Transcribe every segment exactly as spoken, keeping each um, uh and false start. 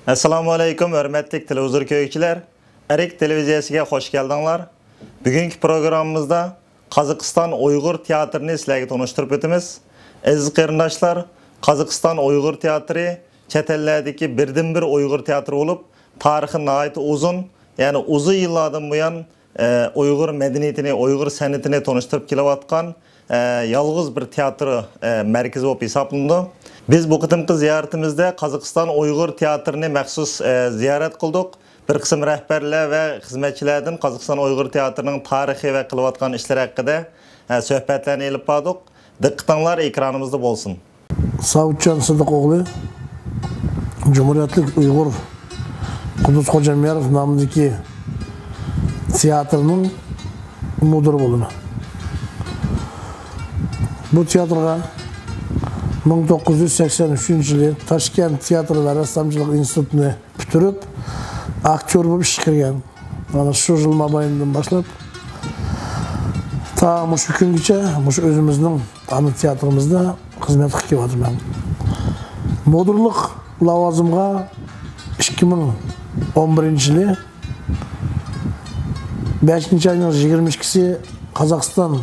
ئەسسالامۇ ئەلەيكۇم، ھۆرمەتلىك تېلېۋىزور كۆرگۈچىلەر! ئەرك تېلېۋىزىيەسىگە خوش كەلدىڭلار. بۈگۈنكى پروگراممىمىزدا قازاقىستان ئۇيغۇر تىياتىرىنى سىلەرگە تونۇشتۇرۇپ ئۆتىمىز. ئەزىز قېرىنداشلار، قازاقىستان ئۇيغۇر تىياتىرى چەت ئەللەردىكى بىردىنبىر ئۇيغۇر تىياتىرى بولۇپ، تارىخى ناھايىتى ئۇزۇن، يەنى ئۇزۇن يىللاردىن بۇيان، ئە، ئۇيغۇر مەدەنىيىتىنى، ئۇيغۇر سەنئىتىنى تونۇشتۇرۇپ كېلىۋاتقان، ئە، يالغۇز بىر تىياتىر، ئە، مەركىزى بولۇپ ھېسابلىنىدۇ. بىز بۇ قېتىمقى زىيارىتىمىزدە قازاقىستان ئۇيغۇر تىياتىرىنى مەخسۇس، ئە، زىيارەت قىلدۇق. بىر قىسىم رەھبەرلەر ۋە خىزمەتچىلەردىن قازاقىستان ئۇيغۇر تىياتىرىنىڭ تارىخى ۋە قىلىۋاتقان ئىشلىرى ھەققىدە، ئە، سۆھبەتلەرنى ئېلىپ باردۇق. دىققىتىڭلار ئېكرانىمىزدا بولسۇن. ساۋۇتجان سىدىق ئوغلى جۇمھۇرىيەتلىك ئۇيغۇر قۇددۇس خوجامياروف نامىدىكى تىياتىرنىڭ مۇدىرى بولىمەن. بۇ تىياتىرغا مىڭ توققۇز يۈز سەكسەن ئۈچىنچى يىلى تاشكەنت تىياتىر ۋە رەسسامچىلىق ئىنستىتۇتىنى پۈتتۈرۈپ، ئاكتيور بولۇپ ئىشقا كىرگەن. مانا شۇ يىل مابەينىدىن باشلاپ تا مۇشۇ كۈنگىچە مۇشۇ ئۆزىمىزنىڭ ئانا تىياتىرىمىزدا خىزمەت قىلىپ كېلىۋاتىمەن. مۇدىرلىق لاۋازىمغا ئىككى مىڭ ئون بىرىنچى يىلى بەشىنچى ئاينىڭ يىگىرمە ئىككىسى قازاقىستان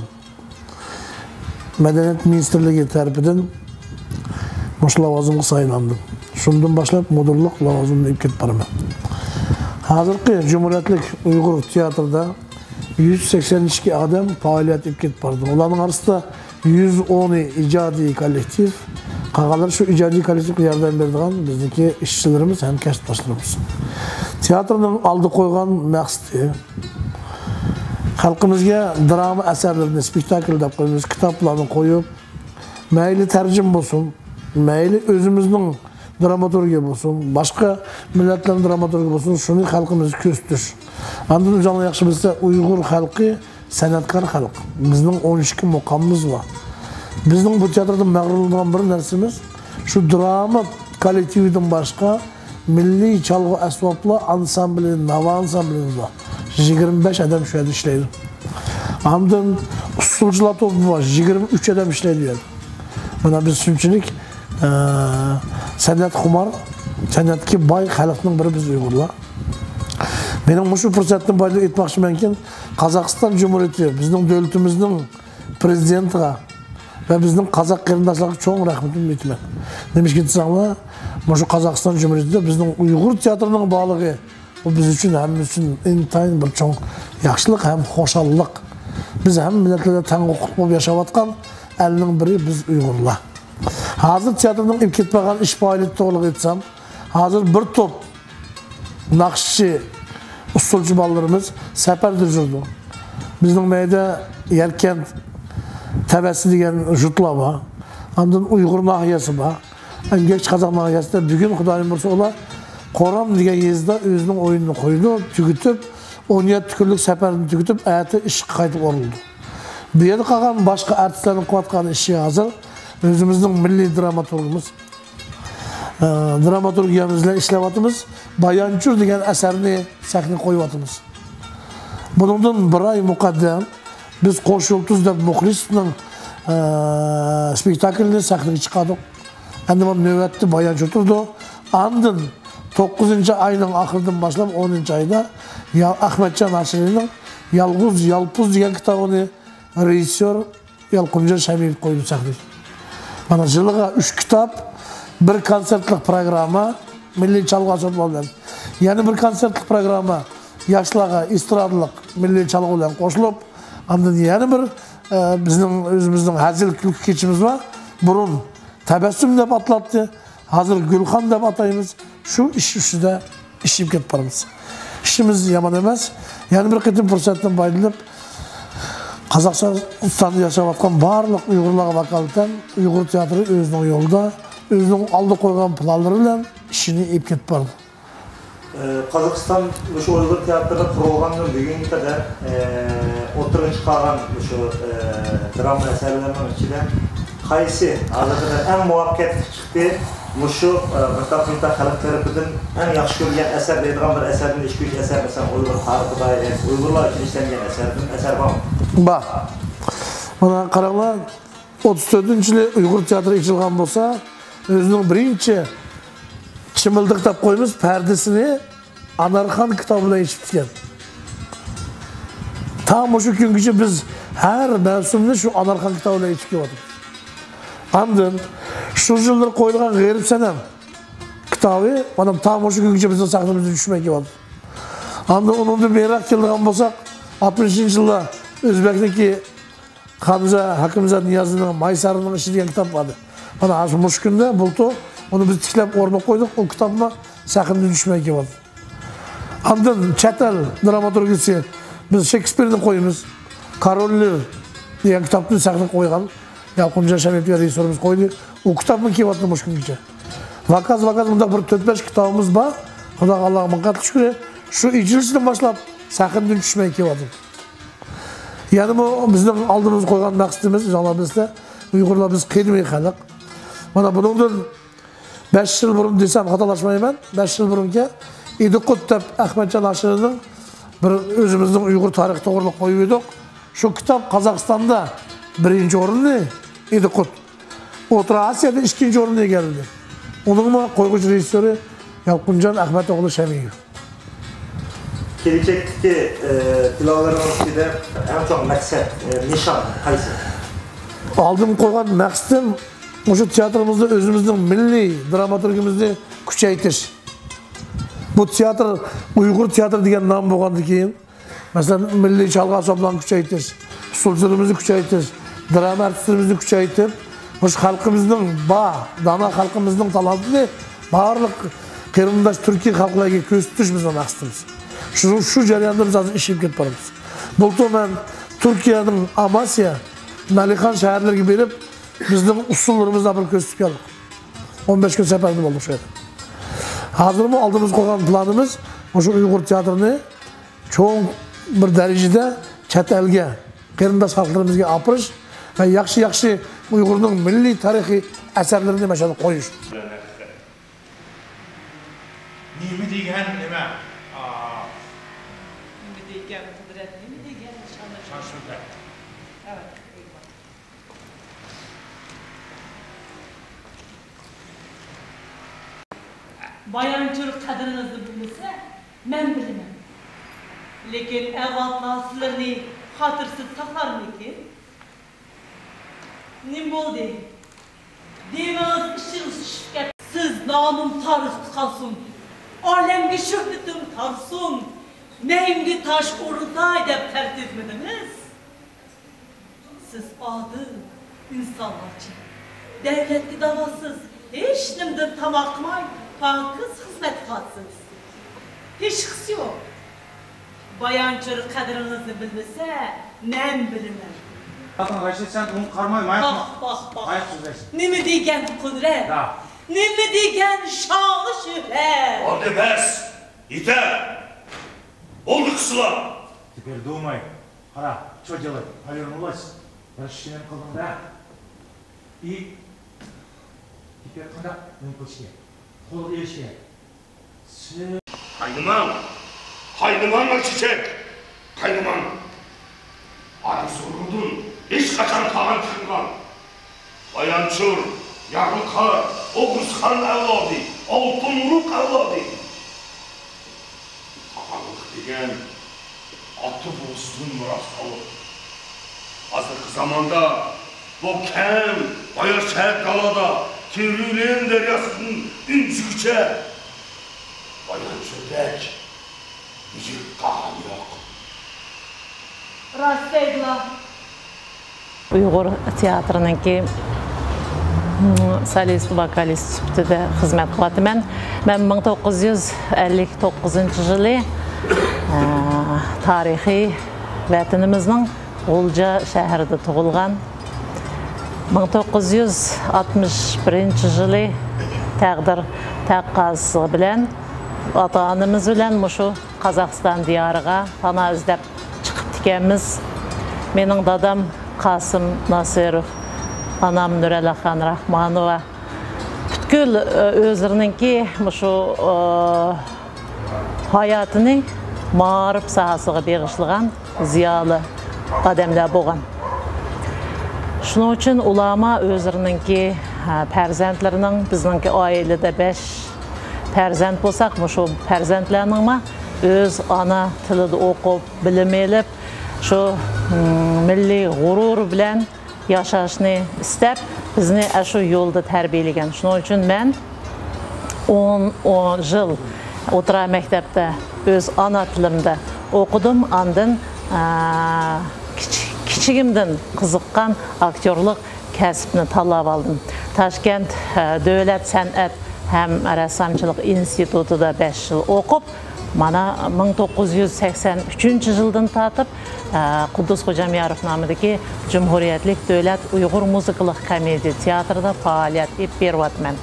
مەدەنىيەت مىنىستىرلىكى تەرىپىدىن مۇشۇ لاۋازىمغا سايلاندىم. شۇندىن باشلاپ مۇدىرلىق لاۋازىمىنى ئېلىپ كېلىپ بارىمەن. ھازىرقى جۇمھۇرىيەتلىك ئۇيغۇر تىياتىرىدا يۈز سەكسەن ئىككى ئادەم پائالىيەت ئېلىپ كېلىپ بارىدۇ. ئۇلارنىڭ ئارىسىدا يۈز ئونى ئىجادىي كوللېكتىپ، قالغانلىرى شۇ ئىجادىي كوللېكتىپقا ياردەم بېرىدىغان بىزنىڭكى ئىشچىلىرىمىز ھەم كەسىپداشلىرىمىز. تىياتىرنىڭ ئالدى قويغان مەقسىتى، خەلقىمىزگە دىراما ئەسەرلىرىنى، سپېكتاكل دەپ قويىمىز، كىتابلارنى قويۇپ، مەيلى تەرجىمە بولسۇن، مەيلى ئۆزىمىزنىڭ دراماتورگىيە بولسۇن، باشقا مىللەتلەرنىڭ دراماتورگىيە بولسۇن، شۇنى خەلقىمىزگە كۆرسىتىش. ئاندىن ئۆزۈڭلار ياخشى بىلسە، ئۇيغۇر خەلقى سەنئەتكار خەلق. بىزنىڭ ئون ئىككى مۇقامىمىز بار. بىزنىڭ بۇ تىياتىردا مەغرۇرلىنىدىغان بىر نەرسىمىز، شۇ دىراما كوللېكتىۋىدىن باشقا مىللىي چالغۇ ئەسۋابلار ئانسامبىلى، ناۋا ئانسامبىلىمىز بار. يىگىرمە بەش ئادەم شۇ يەردە ئىشلەيدۇ. ئاندىن ئۇسسۇلچىلار توپى بار، يىگىرمە ئۈچ ئادەم ئىشلەيدۇ يەردە. مانا بىز شۇنچىلىك، ئە، سەنئەتخۇمار، سەنئەتكە باي خەلقنىڭ بىرى بىز ئۇيغۇرلار. مېنىڭ مۇشۇ پۇرسەتتىن پايدىلىنىپ ئېيتماقچىمەنكى، قازاقىستان جۇمھۇرىيىتى بىزنىڭ دۆلىتىمىزنىڭ پرېزىدېنتىغا ۋە بىزنىڭ قازاق قېرىنداشلارغا چوڭ رەھمىتىمنى ئېيتىمەن. نېمىشقا دېسەڭلار، مۇشۇ قازاقىستان جۇمھۇرىيىتىدە بىزنىڭ ئۇيغۇر تىياتىرىنىڭ بارلىقى، بۇ بىز ئۈچۈن، ھەممىمىز ئۈچۈن ئىنتايىن بىر چوڭ ياخشىلىق ھەم خۇشاللىق. بىز ھەممە مىللەتلەردە تەڭ ھوقۇق بولۇپ ياشاۋاتقان ئەلنىڭ بىرى بىز ئۇيغۇرلار. ھازىر تىياتىرنىڭ ئېلىپ كېتىپ بارغان ئىش پائالىيىتى توغرىلىق ئېيتسام، ھازىر بىر توپ ناخشىچى، ئۇسسۇلچى بالىلىرىمىز سەپەردە يۈرىدۇ. بىزنىڭ مەيدە يەركەنت، تەبەسى دېگەن يۇرتلار بار. ئاندىن ئۇيغۇر ناھىيەسى بار. ئەمگەكچى قازاق ناھىيەسىدە بۈگۈن خۇدايىم بۇيرۇسا ئۇلار قورام دېگەن يېزىدا ئۆزىنىڭ ئويۇنىنى قويىدۇ، تۈگىتىپ، ئون يەتتە كۈنلۈك سەپەرنى تۈگىتىپ، ئەتە ئىشقا قايتىپ ئورۇنلىدى. بۇ يەردە قالغان باشقا ئارتىسلارنىڭ قىلىۋاتقان ئىشى ھازىر ئۆزىمىزنىڭ مىللىي دراماتورگىمىز، ئە، دراماتورگىيەمىز بىلەن ئىشلەۋاتىمىز. بايانچۇر دېگەن ئەسەرنى سەھنىگە قويۇۋاتىمىز. بۇنىڭدىن بىر ئاي مۇقەددەم بىز قوش يۇلتۇز دەپ مۇخلىسنىڭ، ئە، سپېكتاكلىنى سەھنىگە چىقاردۇق. ئەمدى مانا نۆۋەتتە بايانچۇر تۇرىدۇ. ئاندىن توققۇزىنچى ئاينىڭ ئاخىرىدىن باشلاپ ئونىنچى ئايدا يا-، ئەخمەتجان ھاشىرىنىڭ يالغۇز يالپۇز دېگەن كىتابىنى رېژىسسور يالقۇنجان شەمىموف قويدى سەھنىگە. مانا يىلىغا ئۈچ كىتاب، بىر كونسېرتلىق پروگرامما، مىللىي چالغۇ ئاساسلىرى بىلەن. يەنە بىر كونسېرتلىق پروگرامما ياشلارغا ئېسترادىلىق مىللىي چالغۇ بىلەن قوشۇلۇپ، ئاندىن يەنە بىر، ئە، بىزنىڭ ئۆزىمىزنىڭ ھەزىل كۈلكە كېچىمىز بار. بۇرۇن تەبەسسۇم دەپ ئاتىلاتتى، ھازىر گۈلخان دەپ ئاتايمىز. شۇ ئىش ئۈستىدە ئىشلىپ كېتىپ بارىمىز. ئىشىمىز يامان ئەمەس. يەنە بىر قېتىم پۇرسەتتىن پايدىلىنىپ، قازاقىستاندا ياشاۋاتقان بارلىق ئۇيغۇرلارغا ۋاكالىتەن ئۇيغۇر تىياتىرى ئۆزىنىڭ يولىدا، ئۆزىنىڭ ئالدى قويغان پىلانلىرى بىلەن ئىشىنى ئېلىپ كېتىپ بارىدۇ. ئە، قازاقىستان مۇشۇ ئۇيغۇر تىياتىرى قۇرۇلغاندىن بۈگۈنگە قەدەر، ئە، ئوتتۇرىغا چىقارغان مۇشۇ، ئە، دراما ئەسەرلىرىنىڭ ئىچىدە قايسى ھازىرغا قەدەر ئەڭ مۇۋەپپەقىيەتلىك چىقتى؟ مۇشۇ، ئە، مىتاق مىتاق خەلق تەرىپىدىن ئەڭ ياخشى كۆرۈلگەن ئەسەر دەيدىغان بىر ئەسەردىن، ئىككى ئۈچ ئەسەر، مەسىلەن، ئۇيغۇر تارىخىدا ياكى ئۇيغۇرلار ئۈچۈن ئىشلەنگەن ئەسەردىن ئەسەر بارمۇ؟ بار. مانا قاراڭلار، ئوتتۇز تۆتىنچى يىلى ئۇيغۇر تىياتىرى ئېچىلغان بولسا، ئۆزىنىڭ بىرىنچى شىمىلدىق دەپ قويىمىز، پەردىسىنى ئانارخان كىتابى بىلەن ئېچىپتىكەن. تا مۇشۇ كۈنگىچە بىز ھەر مەۋسۇمنى شۇ ئانارخان كىتابى بىلەن ئېچىپ كېلىۋاتىمىز. ئاندىن شۇ يىللىرى قويۇلغان غېرىب سەنەم كىتابى، مانا، تا مۇشۇ كۈنگىچە بىزنىڭ سەھنىمىزدىن چۈشمەي كېلىۋاتىدۇ. ئاندىن ئۇنىڭدىن بېرىراق كېلىدىغان بولساق، ئاتمىشىنچى يىللار ئۆزبەكنىڭكى خانزا، ھاكىمزا نىيازنىڭ مايسارىنىڭ ئىشى دېگەن كىتاب بار ئىدى. مانا، ھازىر مۇشۇ كۈندە بۇلتۇر ئۇنى بىز تىكلەپ ئورنىغا قويدۇق. ئۇ كىتابمۇ سەھنىدىن چۈشمەي كېلىۋاتىدۇ. ئاندىن چەت ئەل دراماتورگىيىسى، بىز شېكسپىرنى قويىمىز. كارول لىر دېگەن كىتابنى سەھنىگە قويغان يالقۇنجان شەمئىتى رېژىسسورىمىز قويدى. ئۇ كىتابمۇ كېلىۋاتىدۇ مۇشۇ كۈنگىچە. ۋاكاز، ۋاكاز، مۇنداق بىر تۆت-بەش كىتابىمىز بار. خۇداغا، ئاللاغا مىڭ قاتلىق شۈكرى. شۇ ئېچىلىشىدىن باشلاپ سەھنىدىن چۈشمەي كېلىۋاتىدۇ. يەنىمۇ بىزنىڭ ئالدىمىزغا قويغان مەقسىتىمىز، ئۆزۈڭلار بىلىسىلەر، ئۇيغۇرلار بىز قەدىمىي خەلق. مانا بۇنىڭدىن بەش يىل بۇرۇن دېسەم خاتالاشمايمەن، بەش يىل بۇرۇنكى ئىدىقۇت دەپ ئەخمەتجان ھاشىمنىڭ بىر ئۆزىمىزنىڭ ئۇيغۇر تارىخى توغرىلىق قويۇپ ئىدۇق. شۇ كىتاب قازاقىستاندا بىرىنچى ئورۇننى، ئىدىقۇت ئوتتۇرا ئاسىيادا ئىككىنچى ئورۇننى ئىگىلىدى. ئۇنىڭمۇ قويغۇچى رېژىسسورى يالقۇنجان ئەخمەت ئوغلى شەمىيېۋ. كېلىچەكتىكى، ئە، پىلانلىرىڭىز ئىچىدە ئەڭ چوڭ مەقسەت، ئە، نىشان قايسى؟ ئالدىمغا قويغان مەقسىتىم مۇشۇ تىياتىرىمىزدا ئۆزىمىزنىڭ مىللىي دراماتورگىيىمىزنى كۈچەيتىش. بۇ تىياتىر ئۇيغۇر تىياتىرى دېگەن نام بولغاندىن كېيىن، مەسىلەن، مىللىي چالغا ئاسبابلارنى كۈچەيتىش، ئۇسسۇلچىلىرىمىزنى كۈچەيتىش، دىراما ئارتىسلىرىمىزنى كۈچەيتىپ، مۇشۇ خەلقىمىزنىڭ بار، دانا خەلقىمىزنىڭ تالانتىنى بارلىق قېرىنداش تۈركىي خەلقلەرگە كۆرسىتىش بىزنىڭ مەقسىتىمىز. شۇ، شۇ جەرياندا بىز ھازىر ئىشلىنىپ كېتىپ بارىمىز. بۇلتۇر مەن تۈركىيەنىڭ ئاماسيا، مەلىخان شەھەرلىرىگە بېرىپ، بىزنىڭ ئۇسسۇللىرىمىزنى بىر كۆرسىتىپ كەلدۇق. ئون بەش كۈن سەپەردە بولدۇق شۇ يەردە. ھازىرمۇ ئالدىمىزغا قويغان پىلانىمىز مۇشۇ ئۇيغۇر تىياتىرىنى چوڭ بىر دەرىجىدە چەت ئەلگە، قېرىنداش خەلقلىرىمىزگە ئاپىرىش ۋە ياخشى-ياخشى ئۇيغۇرنىڭ مىللىي تارىخىي ئەسەرلىرىنى مەشەدە قويۇش. نېمە دېگەن نېمە؟ ئا. نېمە دېگەن قۇدرەت، نېمە دېگەن شان-، شان-شۆھرەت. ئەۋەت. بايانچۇر قەدرىڭىزنى بىلمىسە، مەن بىلىمەن. لېكىن ئەۋلادلار سىلەرنى خاتىرىسىز ساقلارمىكىن؟ نېمە بولدى؟ دېمىڭىز ئىچىڭىز چۈشۈپ كەتتى. سىز نامىم تارىختا قالسۇن، ئالەمگە شۆھرىتىم تارىسۇن، مەڭگۈ تاش ئورۇنتاي دەپ تەر تۆكمىدىڭىز. سىز ئادىل، ئىنسانلارچە، دەۋلەتكە داۋاسىز، ھېچنېمىدىن تاما قىلماي، پاكىز خىزمەت قىلىۋاتىسىز. ھېچقىسى يوق. بايانچۇر قەدرىڭىزنى بىلمىسە، مەن بىلىمەن. ئاخىر غەيشە سەن ئوڭ قارىماي، ماياق باھ، باھ، باھ. ماياق سۆزلەيسەن. نېمە دېگەن قۇدرەت؟ ھە. نېمە دېگەن شانلىق شۆھرەت؟ بولدى، بەس. يېتەر. بولدى قىسىلا. Теперь думай. قارا، چوجىلى، پايرۇنۇلۇش. بىر ئىشنى قىلدىڭ-دە. ئى، تېپىۋەتكەندە نېمە قىلىش كېرەك؟ قولغا ئېلىش كېرەك. سىز قاينىماڭ! قاينىماڭ، چېچەك! قاينىماڭ! ئادىل زورلۇقتىن ھېچقاچان تاۋان چىقمىغان. بايانچۇر، ياغلىقار، ئوغۇزخان ئەۋلادى، ئالتۇن ئۇرۇق ئەۋلادى. قاھانلىق دېگەن ئاتا-بوۋىسىدىن مىراس قالغان. ھازىرقى زاماندا بۇ كەڭ باياشەھەر دالادا تىرىلىن دەرياسىدىن ئۈنچىگىچە بايانچۇردەك يىگىت قاھان يوق. راست دەيدىلا. ئۇيغۇر تىياتىرىنىڭكى، م، سولىست، ۋوكالىست سۈپىتىدە خىزمەت قىلىۋاتىمەن. مەن مىڭ توققۇز يۈز ئەللىك توققۇزىنچى يىلى، ئە، تارىخىي ۋەتىنىمىزنىڭ غۇلجا شەھىرىدە تۇغۇلغان. مىڭ توققۇز يۈز ئاتمىش بىرىنچى يىلى تەقدىر تەقەززاسى بىلەن ئاتا-ئانىمىز بىلەن مۇشۇ قازاقىستان دىيارىغا پانا ئىزدەپ چىقىپتىكەنمىز. مېنىڭ دادام قاسىم ناسىروف، ئانام نۇرەلىخان راخمانوۋا پۈتكۈل، ئۆ، ئۆزلىرىنىڭكى مۇشۇ، ئۆ، ھاياتىنى مائارىپ ساھەسىگە بېغىشلىغان زىيالىي ئادەملەر بولغان. شۇنىڭ ئۈچۈن ئۇلارمۇ ئۆزلىرىنىڭكى، ھە، پەرزەنتلىرىنىڭ، بىزنىڭكى ئائىلىدە بەش پەرزەنت بولساق، مۇشۇ پەرزەنتلەرنىڭمۇ ئۆز ئانا تىلىدا ئوقۇپ، بىلىم ئېلىپ، شۇ، م، مىللىي غۇرۇر بىلەن ياشاشنى ئىستەپ، بىزنى ئاشۇ يولدا تەربىيەلىگەن. شۇنىڭ ئۈچۈن مەن ئون، ئون يىل ئوتتۇرا مەكتەپتە ئۆز ئانا تىلىمدا ئوقۇدۇم. ئاندىن، ئا، كىچىك، كىچىكىمدىن قىزىققان ئاكتيورلۇق كەسىپنى تاللاپ ئالدىم. تاشكەنت، ئە، دۆلەت سەنئەت ھەم رەسسامچىلىق ئىنستىتۇتىدا بەش يىل ئوقۇپ، مانا، مىڭ توققۇز يۈز سەكسەن ئۈچىنچى يىلدىن تارتىپ، ئە، قۇددۇس خوجامياروف نامىدىكى جۇمھۇرىيەتلىك دۆلەت ئۇيغۇر مۇزىكىلىق كومېدىيە تىياتىرىدا پائالىيەت ئېلىپ بېرىۋاتىمەن.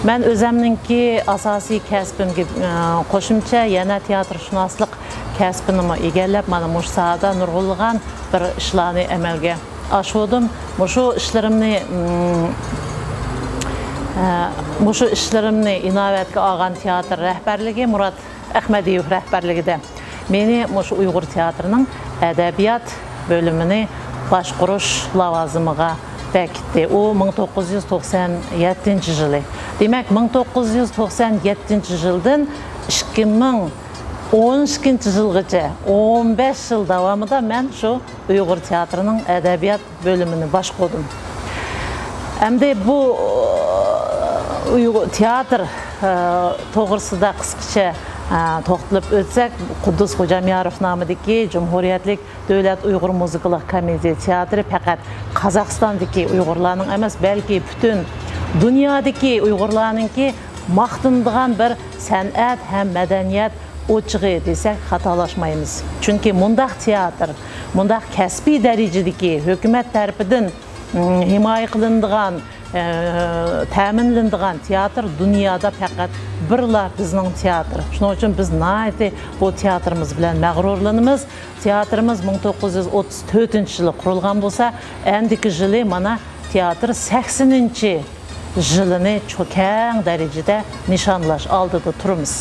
مەن ئۆزەمنىڭكى ئاساسىي كەسپىمگە، ئە، قوشۇمچە يەنە تىياتىرشۇناسلىق كەسپىنىمۇ ئىگىلەپ، مانا مۇشۇ ساھەدە نۇرغۇنلىغان بىر ئىشلارنى ئەمەلگە ئاشۇردۇم. مۇشۇ ئىشلىرىمنى، مم، ئە، مۇشۇ ئىشلىرىمنى ئىناۋەتكە ئالغان تىياتىر رەھبەرلىكى، مۇرات ئەخمەدىيېۋ رەھبەرلىكىدە مېنى مۇشۇ ئۇيغۇر تىياتىرىنىڭ ئەدەبىيات بۆلۈمىنى باشقۇرۇش لاۋازىمىغا بەكىتتى. ئۇ مىڭ توققۇز يۈز توقسان يەتتىنچى يىلى. دېمەك، مىڭ توققۇز يۈز توقسان يەتتىنچى يىلدىن ئىككى مىڭ ئون ئىككىنچى يىلغىچە ئون بەش يىل داۋامىدا مەن شۇ ئۇيغۇر تىياتىرىنىڭ ئەدەبىيات بۆلۈمىنى باشقۇردۇم. ئەمدى بۇ، ئۇيغۇر تىياتىر، ئە، توغرىسىدا قىسقىچە، ئە، توختىلىپ ئۆتسەك، قۇددۇس خوجامياروف نامىدىكى جۇمھۇرىيەتلىك دۆلەت ئۇيغۇر مۇزىكىلىق كومېدىيە تىياتىرى پەقەت قازاقىستاندىكى ئۇيغۇرلارنىڭ ئەمەس، بەلكى پۈتۈن دۇنيادىكى ئۇيغۇرلارنىڭكى ماختىنىدىغان بىر سەنئەت ھەم مەدەنىيەت ئوچىقى دېسەك خاتالاشمايمىز. چۈنكى مۇنداق تىياتىر، مۇنداق كەسپىي دەرىجىدىكى ھۆكۈمەت تەرىپىدىن، م، ھىمايە قىلىنىدىغان، ئە، تەمىنلىنىدىغان تىياتىر دۇنيادا پەقەت بىرلا بىزنىڭ تىياتىر. شۇنىڭ ئۈچۈن بىز ناھايىتى بۇ تىياتىرىمىز بىلەن مەغرۇرلىنىمىز. تىياتىرىمىز مىڭ توققۇز يۈز ئوتتۇز تۆتىنچى يىلى قۇرۇلغان بولسا، ئەندىكى يىلى مانا تىياتىر سەكسىنىنچى يىلىنى چو-، كەڭ دەرىجىدە نىشانلاش ئالدىدا تۇرىمىز.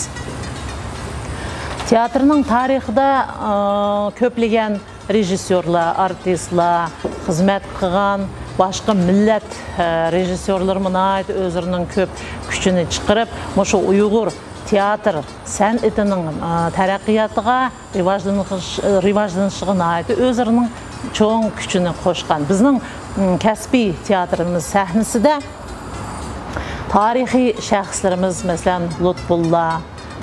تىياتىرنىڭ تارىخىدا، ئا، كۆپلىگەن رېژىسسورلار، ئارتىسلار خىزمەت قىلغان، باشقا مىللەت، ئە، رېژىسسورلىرىمۇ ناھايىتى ئۆزلىرىنىڭ كۆپ كۈچىنى چىقىرىپ، مۇشۇ ئۇيغۇر تىياتىر سەنئىتىنىڭ، ئا، تەرەققىياتىغا، رىۋاجلىنىش-، رىۋاجلىنىشىغا ناھايىتى ئۆزلىرىنىڭ چوڭ كۈچىنى قوشقان. بىزنىڭ، م، كەسپىي تىياتىرىمىز سەھنىسىدە تارىخىي شەخسلىرىمىز، مەسىلەن، لۇتپۇللا،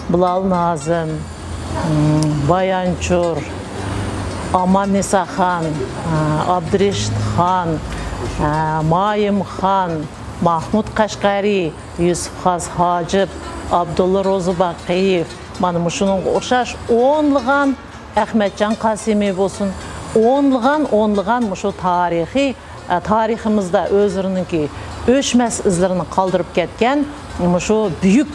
بىلال نازىم، م، بايانچۇر، ئاماننىساخان، ئابدۇرېشىتخان، مايىمخان، ماھمۇد قەشقەرى، يۈسۈپ خاس ھاجىپ، ئابدۇللا روزىباقىيېۋ، مانا مۇشۇنىڭغا ئوخشاش ئونلىغان، ئەخمەتجان قاسىمى بولسۇن، ئونلىغان، ئونلىغان مۇشۇ تارىخىي، ئە، تارىخىمىزدا ئۆزلىرىنىڭكى ئۆچمەس ئىزلىرىنى قالدۇرۇپ كەتكەن مۇشۇ بۈيۈك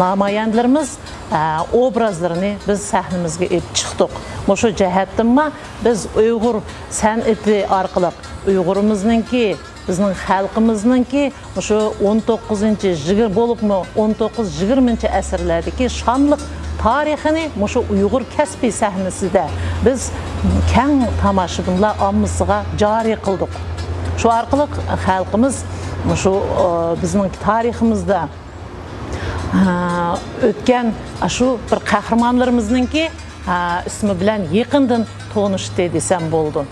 نامايەندىلىرىمىز، ئە، ئوبرازلىرىنى بىز سەھنىمىزگە ئېلىپ چىقتۇق. مۇشۇ جەھەتتىنمۇ بىز ئۇيغۇر سەنئىتى ئارقىلىق ئۇيغۇرىمىزنىڭكى، بىزنىڭ خەلقىمىزنىڭكى مۇشۇ ئون توققۇزىنچى، يىگىر-، بولۇپمۇ ئون توققۇز، يىگىرمىنچى ئەسىرلەردىكى شانلىق تارىخىنى مۇشۇ ئۇيغۇر كەسپىي سەھنىسىدە بىز كەڭ تاماشىبىنلار ئاممىسىغا جارى قىلدۇق. شۇ ئارقىلىق خەلقىمىز مۇشۇ، ئە، بىزنىڭ تارىخىمىزدا، ئە، ئۆتكەن شۇ بىر قەھرىمانلىرىمىزنىڭكى، ئە، ئىسمى بىلەن يېقىندىن تونۇشتى دېسەم بولىدۇ.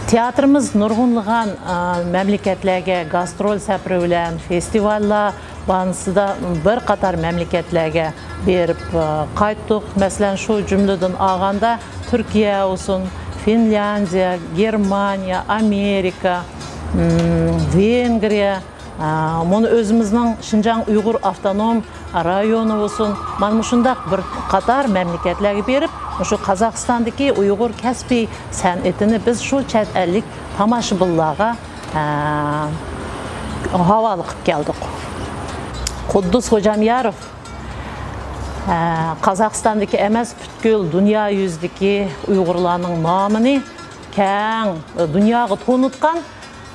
تىياتىرىمىز نۇرغۇنلىغان، ئە، مەملىكەتلەرگە گاسترول سەپىرى بىلەن فېستىۋاللار بانىسىدا بىر قاتار مەملىكەتلەرگە بېرىپ، ئە، قايتتۇق. مەسىلەن، شۇ جۈملىدىن ئالغاندا، تۈركىيە بولسۇن، فىنلاندىيە، گېرمانىيە، ئامېرىكا، م، ۋېنگرىيە، ئە، مۇنۇ ئۆزىمىزنىڭ شىنجاڭ ئۇيغۇر ئاپتونوم رايونى بولسۇن، مانا مۇشۇنداق بىر قاتار مەملىكەتلەرگە بېرىپ، مۇشۇ قازاقىستاندىكى ئۇيغۇر كەسپىي سەنئىتىنى بىز شۇ چەت ئەللىك تاماشىبىنلارغا، ئە، ھاۋالە قىلىپ كەلدۇق. قۇددۇس خوجامياروف، ئە، قازاقىستاندىكى ئەمەس، پۈتكۈل دۇنيا يۈزىدىكى ئۇيغۇرلارنىڭ نامىنى كەڭ دۇنياغا تونۇتقان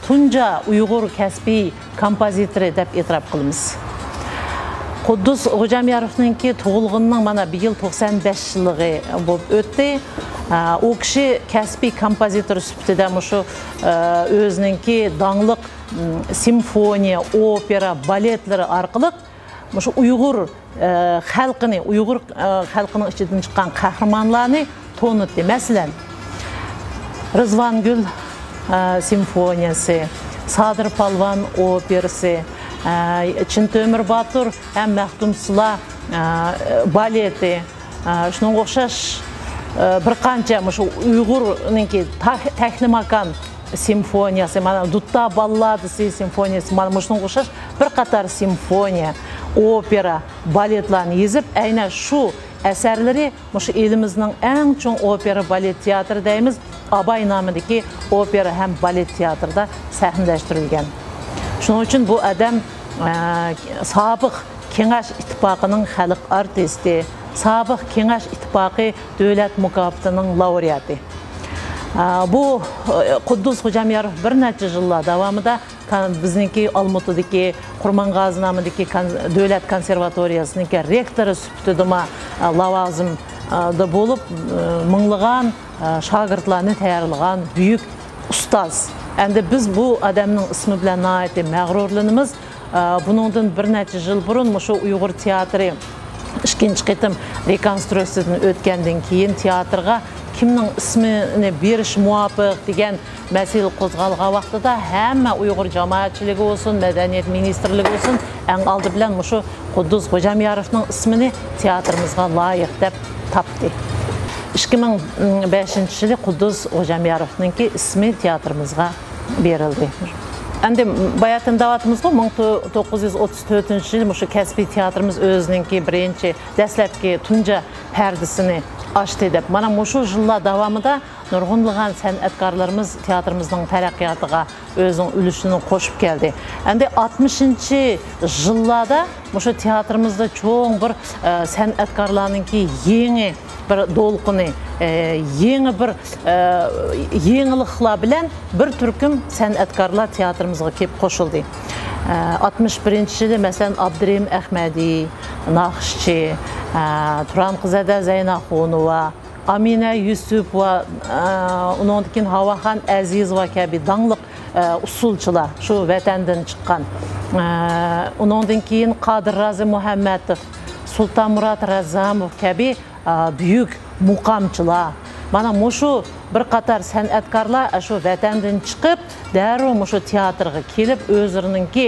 تۇنجى ئۇيغۇر كەسپىي كومپوزىتورى دەپ ئېتىراپ قىلىمىز. قۇددۇس خوجامياروفنىڭكى تۇغۇلغىنىنىڭ مانا بىيىل توقسان بەش يىللىقى بولۇپ ئۆتتى. ئۇ كىشى كەسپىي كومپوزىتور سۈپىتىدە مۇشۇ، ئۆزىنىڭكى داڭلىق، سىمفونىيە، ئوپېرا، بالېتلىرى ئارقىلىق مۇشۇ ئۇيغۇر، ئە، خەلقىنى، ئۇيغۇر، ئە، خەلقىنىڭ ئىچىدىن چىققان قەھرىمانلارنى تونۇتتى. مەسىلەن، رىزۋانگۈل، ئە، سىمفونىيەسى، سادىر پالۋان ئوپېرىسى، ئە، چىن تۆمۈر باتۇر ھەم مەختۇمسۇلا، ئە، بالېتى، ئە، شۇنىڭغا ئوخشاش، ئە، بىر قانچە مۇشۇ ئۇيغۇرنىڭكى تاھ-، تەكلىماكان سىمفونىيەسى، مانا، دۇتتا باللادىسى سىمفونىيەسى، مانا مۇشۇنىڭغا ئوخشاش بىر قاتار سىمفونىيە، ئوپېرا، بالېتلارنى يېزىپ، ئەينەن شۇ ئەسەرلىرى مۇشۇ ئېلىمىزنىڭ ئەڭ چوڭ ئوپېرا بالېت تىياتىرى دەيمىز، ئاباي نامىدىكى ئوپېرا ھەم بالېت تىياتىرىدا سەھنىلەشتۈرۈلگەن. شۇنىڭ ئۈچۈن بۇ ئادەم، ئە، سابىق كېڭەش ئىتتىپاقىنىڭ خەلق ئارتىستى، سابىق كېڭەش ئىتتىپاقى دۆلەت مۇكاپاتىنىڭ لاۋرېئاتى. ئە، بۇ، ئە، قۇددۇس خوجامياروف بىر نەچچە يىللار داۋامىدا كان-، بىزنىڭكى ئالمۇتىدىكى قۇرمانغازى نامىدىكى كان-، دۆلەت كونسېرۋاتورىيەسىنىڭكى رېكتورى سۈپىتىدىمۇ، ئە، لاۋازىمدا بولۇپ، ئە، مىڭلىغان، ئە، شاگىرتلارنى تەييارلىغان بۈيۈك ئۇستاز. ئەمدى بىز بۇ ئادەمنىڭ ئىسمى بىلەن ناھايىتى مەغرۇرلىنىمىز. ئە، بۇنىڭدىن بىر نەچچە يىل بۇرۇن مۇشۇ ئۇيغۇر تىياتىرى ئىككىنچى قېتىم رېكونسترۇكسىيىدىن ئۆتكەندىن كېيىن تىياتىرغا كىمنىڭ ئىسمىنى بېرىش مۇۋاپىق دېگەن مەسىلە قوزغالغان ۋاقتىدا ھەممە ئۇيغۇر جامائەتچىلىكى بولسۇن، مەدەنىيەت مىنىستىرلىكى بولسۇن، ئەڭ ئالدى بىلەن مۇشۇ قۇددۇس غوجامياروفنىڭ ئىسمىنى تىياتىرىمىزغا لايىق دەپ تاپتى. ئىككى مىڭ بەشىنچى يىلى قۇددۇس غوجامياروفنىڭكى ئىسمى تىياتىرىمىزغا بېرىلدى. ئەمدى باياتىن دەۋاتىمىزغۇ، مىڭ توققۇز يۈز ئوتتۇز تۆتىنچى يىلى مۇشۇ كەسپىي تىياتىرىمىز ئۆزىنىڭكى بىرىنچى، دەسلەپكى تۇنجى پەردىسىنى ئاچتى دەپ. مانا مۇشۇ يىللار داۋامىدا نۇرغۇنلىغان سەنئەتكارلىرىمىز تىياتىرىمىزنىڭ تەرەققىياتىغا ئۆزىنىڭ ئۈلۈشىنى قوشۇپ كەلدى. ئەمدى ئاتمىشىنچى يىللاردا مۇشۇ تىياتىرىمىزدا چوڭ بىر، ئە، سەنئەتكارلارنىڭكى يېڭى بىر دولقۇنى، ئە، يېڭى بىر، ئە، يېڭىلىقلار بىلەن بىر تۈركۈم سەنئەتكارلار تىياتىرىمىزغا كېلىپ قوشۇلدى. ئە، ئاتمىش بىرىنچى يىلى، مەسىلەن، ئابدۇرېھىم ئەخمەدى، ناخشىچى، ئە، تۇرانقىزادە زەيناخۇنوۋا، ئامىنە يۈسۈپوۋا، ئە، ئۇنىڭدىن كېيىن ھاۋاخان ئەزىزوۋا كەبى داڭلىق، ئە، ئۇسسۇلچىلار، شۇ ۋەتەندىن چىققان. ئە، ئۇنىڭدىن كېيىن قادىر رازى مۇھەممەتوف، سۇلتانمۇرات رەززاموف كەبى، ئە، بۈيۈك مۇقامچىلار. مانا مۇشۇ بىر قاتار سەنئەتكارلار، ئە، شۇ ۋەتەندىن چىقىپ، دەررۇ مۇشۇ تىياتىرغا كېلىپ، ئۆزلىرىنىڭكى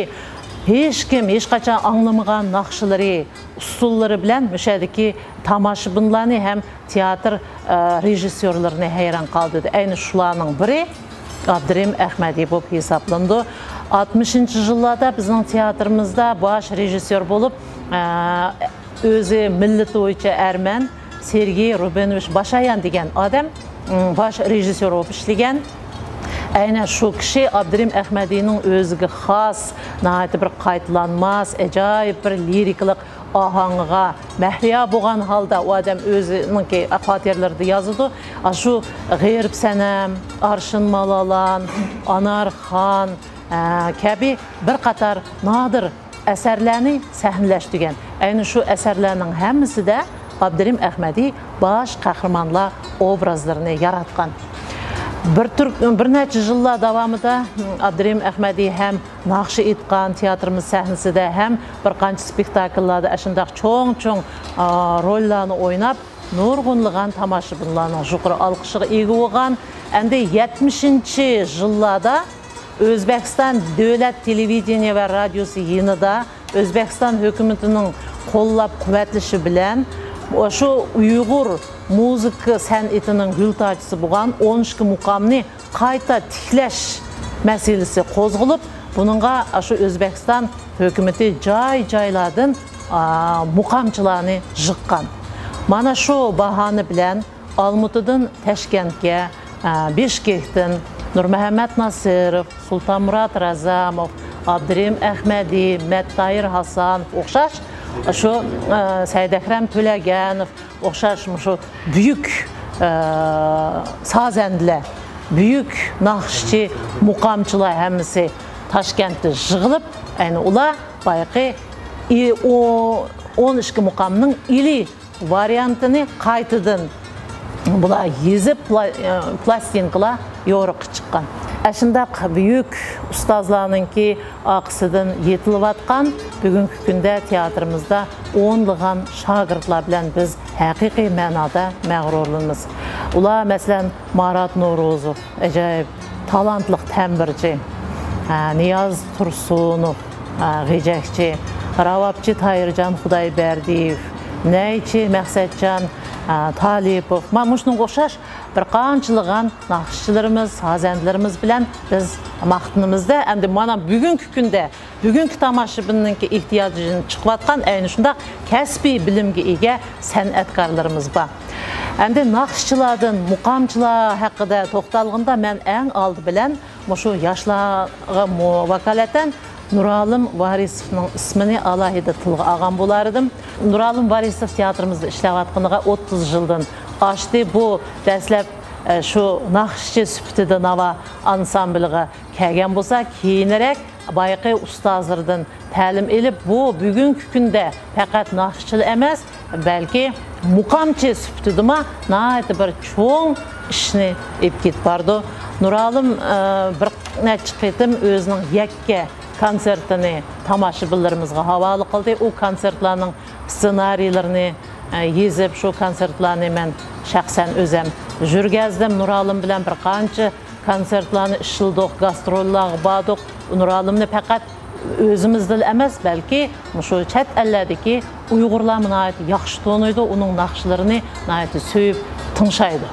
ھېچكىم ھېچقاچان ئاڭلىمىغان ناخشىلىرى، ئۇسسۇللىرى بىلەن مۇشۇ يەردىكى تاماشىبىنلارنى ھەم تىياتىر، ئە، رېژىسسيورلىرىنى ھەيران قالدۇردى. ئەينى شۇلارنىڭ بىرى ئابدۇرېھىم ئەخمەدى بولۇپ ھېسابلىنىدۇ. ئاتمىشىنچى يىللاردا بىزنىڭ تىياتىرىمىزدا باش رېژىسسيور بولۇپ، ئە، ئۆزى مىللىتى بويىچە ئەرمەن، سېرگېي رۇبىنوۋىچ باشايان دېگەن ئادەم، ئىم، باش رېژىسسيور بولۇپ ئىشلىگەن. ئەينەن شۇ كىشى ئابدۇرېھىم ئەخمەدىنىڭ ئۆزىگە خاس، ناھايىتى بىر قايتىلانماس، ئاجايىپ بىر لىرىكىلىق ئاھاڭىغا مەھلىيا بولغان ھالدا، ئۇ ئادەم ئۆزىنىڭكى خاتىرىلىرىدە يازىدۇ. ئاشۇ غېرىب سەنەم، ئارشىن مالالان، ئانارخان، ئە، كەبى بىر قاتار نادىر ئەسەرلەرنى سەھنىلەشتۈرگەن. ئەينى شۇ ئەسەرلەرنىڭ ھەممىسىدە ئابدۇرېھىم ئەخمەدى باش قەھرىمانلار ئوبرازلىرىنى ياراتقان. بىر تۈرك-، بىر نەچچە يىللار داۋامىدا ئابدۇرېھىم ئەخمەدى ھەم ناخشا ئېيتقان، تىياتىرىمىز سەھنىسىدە ھەم بىر قانچە سپېكتاكللاردا ئاشۇنداق چوڭ-چوڭ، ئا، روللارنى ئويناپ، نۇرغۇنلىغان تاماشىبىنلارنىڭ يۇقىرى ئالقىشىغا ئىگە بولغان. ئەمدى يەتمىشىنچى يىللاردا ئۆزبېكىستان دۆلەت تېلېۋىدېنىيە ۋە رادىيوسى يېنىدا ئۆزبېكىستان ھۆكۈمىتىنىڭ قوللاپ-قۇۋۋەتلىشى بىلەن شۇ ئۇيغۇر مۇزىكا سەنئىتىنىڭ گۈل تاجىسى بولغان ئون ئىككى مۇقامنى قايتا تىكلەش مەسىلىسى قوزغىلىپ، بۇنىڭغا شۇ ئۆزبېكىستان ھۆكۈمىتى جاي-جايلاردىن، ئا، مۇقامچىلارنى يىغقان. مانا شۇ باھانە بىلەن ئالمۇتىدىن تاشكەنتكە، ئا، بىشكېكتىن نۇرمۇھەممەت ناسىروف، سۇلتانمۇرات رەززاموف، ئابدۇرېھىم ئەخمەدى، مەتتاھىر ھاسانوف ئوخشاش، شۇ، ئا، سەئىدئەكرەم تۆلەگەنوف، ئوخشاش مۇشۇ بۈيۈك، ئە، سازەندىلەر، بۈيۈك ناخشىچى، مۇقامچىلار ھەممىسى تاشكەنتتە يىغىلىپ، ئەينى ئۇلار بايىقى ئى-، ئو-، ئون ئىككى مۇقامنىڭ ئىلى ۋارىيانتىنى قايتىدىن بۇلار يېزىپ، پلا-، ئە، پلاستىنكىلار يورۇققا چىققان. ئەشۇنداق بۈيۈك ئۇستازلارنىڭكى ئارقىسىدىن يېتىلىۋاتقان بۈگۈنكى كۈندە تىياتىرىمىزدا ئونلىغان شاگىرتلار بىلەن بىز ھەقىقىي مەنادا مەغرۇرلىنىمىز. ئۇلار، مەسىلەن، مارات نورۇزوف، ئاجايىپ تالانتلىق تەمبۇرچى، ھە، نىياز تۇرسۇنوف، ھە، غېجەكچى، راۋابچى تاھىرجان خۇدايبەردىيېۋ، نەيچى مەقسەتجان، ھە، تالىپوف، مانا مۇشۇنىڭغا ئوخشاش بىر قانچىلىغان ناخشىچىلىرىمىز، سازەندىلىرىمىز بىلەن بىز ماختىنىمىز-دە. ئەمدى مانا بۈگۈنكى كۈندە، بۈگۈنكى تاماشىبىننىڭكى ئېھتىياجىدىن چىقىۋاتقان ئەينى شۇنداق كەسپىي بىلىمگە ئىگە سەنئەتكارلىرىمىز بار. ئەمدى ناخشىچىلاردىن مۇقامچىلار ھەققىدە توختالغىنىدا، مەن ئەڭ ئالدى بىلەن مۇشۇ ياشلارغا مۇ-، ۋاكالىتەن نۇرئالىم ۋارىسوفنىڭ ئىسمىنى ئالاھىدە تىلغا ئالغان بولار ئىدىم. نۇرئالىم ۋارىسوف تىياتىرىمىزدا ئىشلەۋاتقىنىغا ئوتتۇز يىلدىن ئاشتى. بۇ دەسلەپ، ئە، شۇ ناخشىچى سۈپىتىدە ناۋا ئانسامبلىغا كەلگەن بولسا، كېيىنرەك بايىقى ئۇستازلىرىدىن تەلىم ئېلىپ، بۇ بۈگۈنكى كۈندە پەقەت ناخشىچىلا ئەمەس، بەلكى مۇقامچى سۈپىتىدىمۇ ناھايىتى بىر چوڭ ئىشنى ئېلىپ كېتىپ بارىدۇ. نۇرئالىم، ئە، بىر نەچچە قېتىم ئۆزىنىڭ يەككە كونسېرتىنى تاماشىبىنلىرىمىزغا ھاۋالە قىلدى. ئۇ كونسېرتلارنىڭ سېنارىيلىرىنى، ئە، يېزىپ، شۇ كونسېرتلارنى مەن شەخسەن ئۆزەم يۈرگەزدىم. نۇرئالىم بىلەن بىر قانچە كونسېرتلارنى ئىشلىدۇق، گاستروللارغا باردۇق. نۇرئالىمنى پەقەت ئۆزىمىزدىلا ئەمەس، بەلكى مۇشۇ چەت ئەللەردىكى ئۇيغۇرلارمۇ ناھايىتى ياخشى تونۇيدۇ، ئۇنىڭ ناخشىلىرىنى ناھايىتى سۆيۈپ تىڭشايدۇ.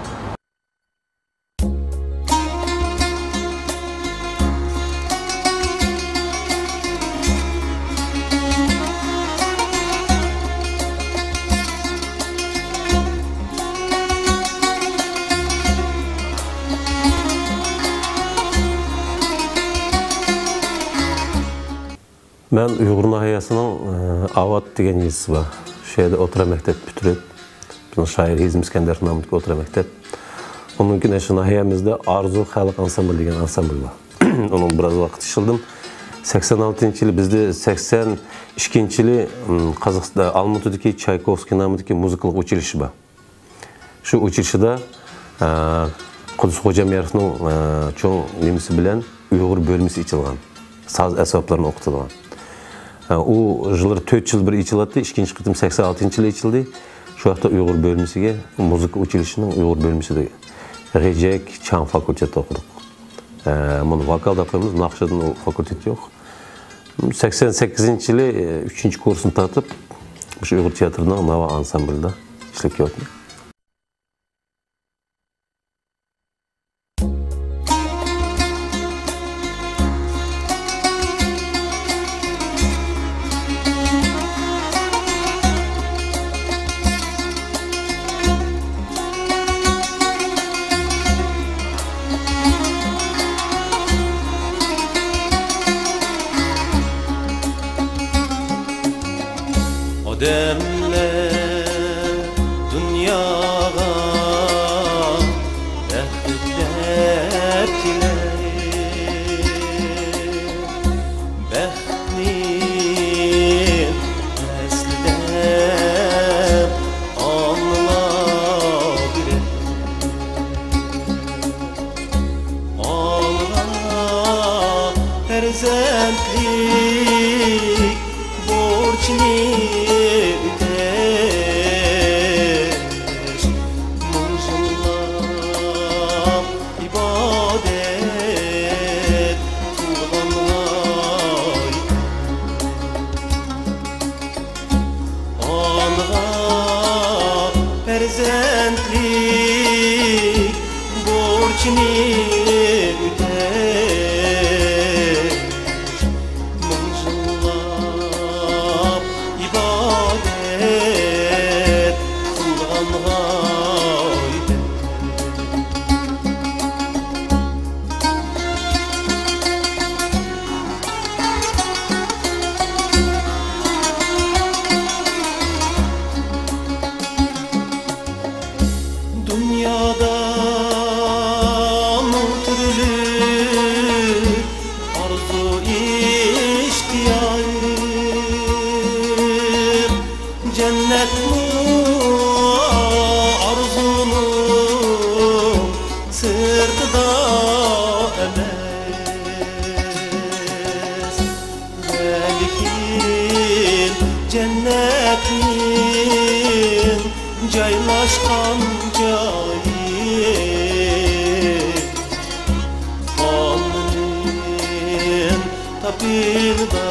مەن ئۇيغۇر ناھىيەسىنىڭ، ئە، ئاۋات دېگەن يېزىسى بار. شۇ يەردە ئوتتۇرا مەكتەپ پۈتتۈرۈپ، بىزنىڭ شائىر ھېزىم ئىسكەندەر نامىدىكى ئوتتۇرا مەكتەپ. ئۇنىڭ كېيىن شۇ ناھىيەمىزدە ئارزۇ خەلق ئانسامبىلى دېگەن ئانسامبىل بار. ئۇنىڭ بىراز ۋاقىت ئىشلىدىم. سەكسەن ئالتىنچى يىلى، بىزدە سەكسەن ئىككىنچى يىلى، م، قازاقىستان، ئالمۇتىدىكى چايكوۋسكىي نامىدىكى مۇزىكىلىق ئۇچىلىشى بار. شۇ ئۇچىلىشىدا، ئە، قۇددۇس خوجامياروفنىڭ، ئە، چوڭ نېمىسى بىلەن ئۇيغۇر بۆلمىسى ئېچىلغان. ساز ئەسۋابلىرىنى ئوقۇتىدىغان. ئە، ئۇ يىللىرى تۆت يىل بىر ئېچىلاتتى، ئىككىنچى قېتىم سەكسەن ئالتىنچى يىلى ئېچىلدى. شۇ ۋاقىتتا ئۇيغۇر بۆلمىسىگە، مۇزىكا ئۇچىلىشىنىڭ ئۇيغۇر بۆلمىسىدە غېجەك، چاڭ فاكۇلتېتى ئوقۇدۇق. ئە، بۇنى ۋوكال دەپ قويىمىز، ناخشىدىن ئۇ فاكۇلتېت يوق. سەكسەن سەككىزىنچى يىلى، ئۈچىنچى كۇرسنى تارتىپ، مۇشۇ ئۇيغۇر تىياتىرىنىڭ ناۋا ئانسامبلىدا ئىشلەپ كېلىۋاتىمەن. ئادەملەر دۇنياغا بەخت دەپ كېلەر، بەختنى ئەسلىدە ئاڭلاپ بېرەر. ئاڭا پەرزەنتلىك بورچىنى ئۆتەش، مىڭ يىللاپ ئىبادەت قىلغانغا ئانىغا پەرزەنتلىك بورچىنى ئۆتەش، مىڭ يىللاپ ئىبادەت قىلغانغا ئۆتەش. دۇنيادا جەننەتنىڭ جايلاشقان جايى، ئالنىڭ تاپىنىدا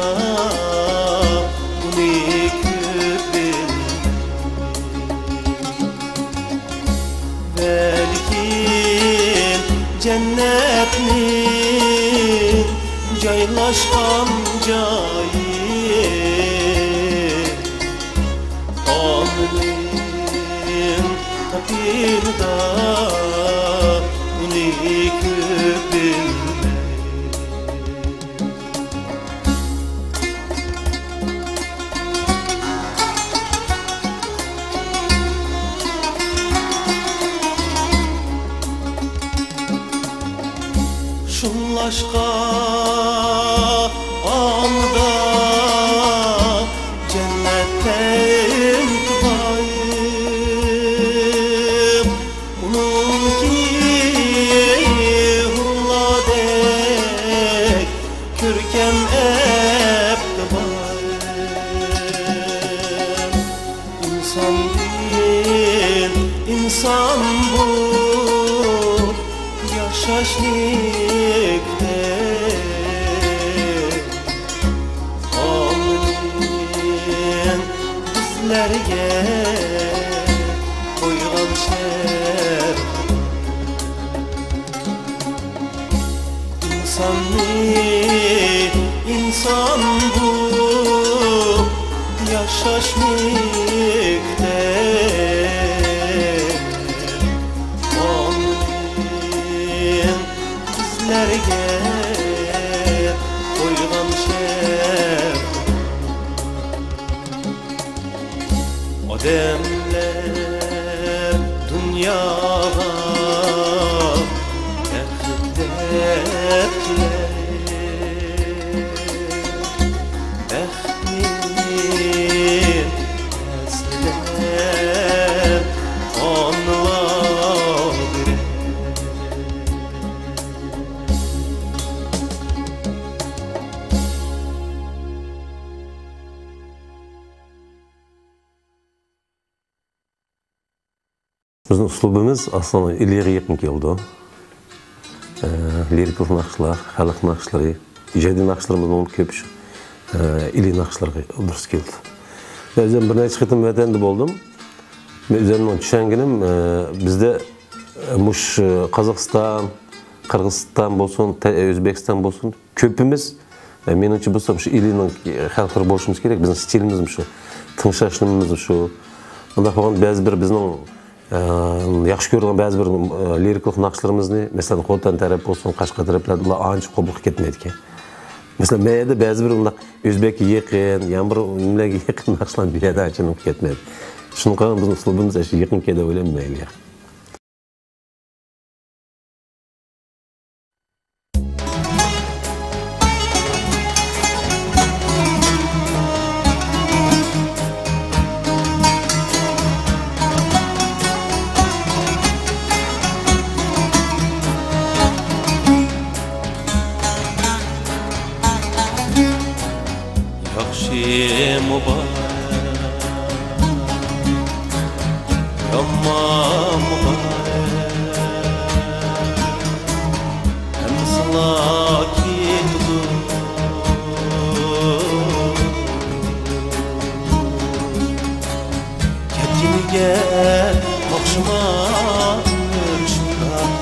ئۇنى كۆپ بىلمەي. بەلكىم جەننەتنىڭ جايلاشقان جايى، ئالنىڭ تاپىنىدا ئۇنى كۆپ بىلمەي. شۇڭلاشقا ئاندا جەننەتتە ئىنتىزايىم. ئۇنىڭكى ھۇرلاردەك كۆركەم ئەپتىبار. ئىنساندىن ئىنسان بولۇپ ياشاشنى كۈتەي. ئالنىڭ بىزلەرگە قويغان شەرت. ئىنساننى ئىنسان بولۇپ ياشاشنى كۈتەي. ئالنىڭ بىزلەرگە قويغان شەرت. ئادەملەر دۇنياغا بەخت دەپ كېلەر، بەختنى ئەسلەپ ئانىلار بىلەن. بىزنىڭ ئۇسلۇبىمىز ئاساسەن ئىلىغا يېقىن كېلىدۇ. ئە، لىرىكىلىق ناخشىلار، خەلق ناخشىلىرى، ئىجادىي ناخشىلىرىمىزنىڭ كۆپى شۇ، ئە، ئىلى ناخشىلىرىغا دۇرۇس كېلىدۇ. مەن ئۆزۈم بىر نەچچە قېتىم ۋەتەندە بولدۇم. مەن ئۆزۈمنىڭ چۈشەنگىنىم، ئە، بىزدە، ئە، مۇش، ئە، قازاقىستان، قىرغىزىستان بولسۇن، تە-، ئۆزبېكىستان بولسۇن، كۆپىمىز، ئە، مېنىڭچە بولسا، مۇشۇ ئىلىنىڭ خەلقلىرى بولۇشىمىز كېرەك. بىزنىڭ ستىلىمىز مۇشۇ، تىڭشاشلىرىمىز مۇشۇ. ئۇنداق بولغاندا بەزى بىر بىزنىڭ، ئە، ياخشى كۆرىدىغان بەزى بىر، ئە، لىرىكىلىق ناخشىلىرىمىزنى، مەسىلەن، خوتەن تەرەپ بولسۇن، قەشقەر تەرەپلەردە ئۇلار ئانچە قوبۇل قىلىپ كەتمەيدىكەن. مەسىلەن، مەن يەردە بەزى بىر ئۇنداق ئۆزبەككە يېقىن، يا بىر نېمىلەرگە يېقىن ناخشىلار بۇ يەردە ئانچە ئېنىق كەتمەيدۇ. شۇنىڭغا بىزنىڭ ئۇسلۇبىمىز ئاشۇ يېقىن كېلىدۇ ئويلايمەن مەيلى. ياخشىمۇ بار، يامانمۇ بار، ئەمسىلا كېتىدۇ. كەتكىنىگە ئوخشىما، ئۆمۈر شۇنداق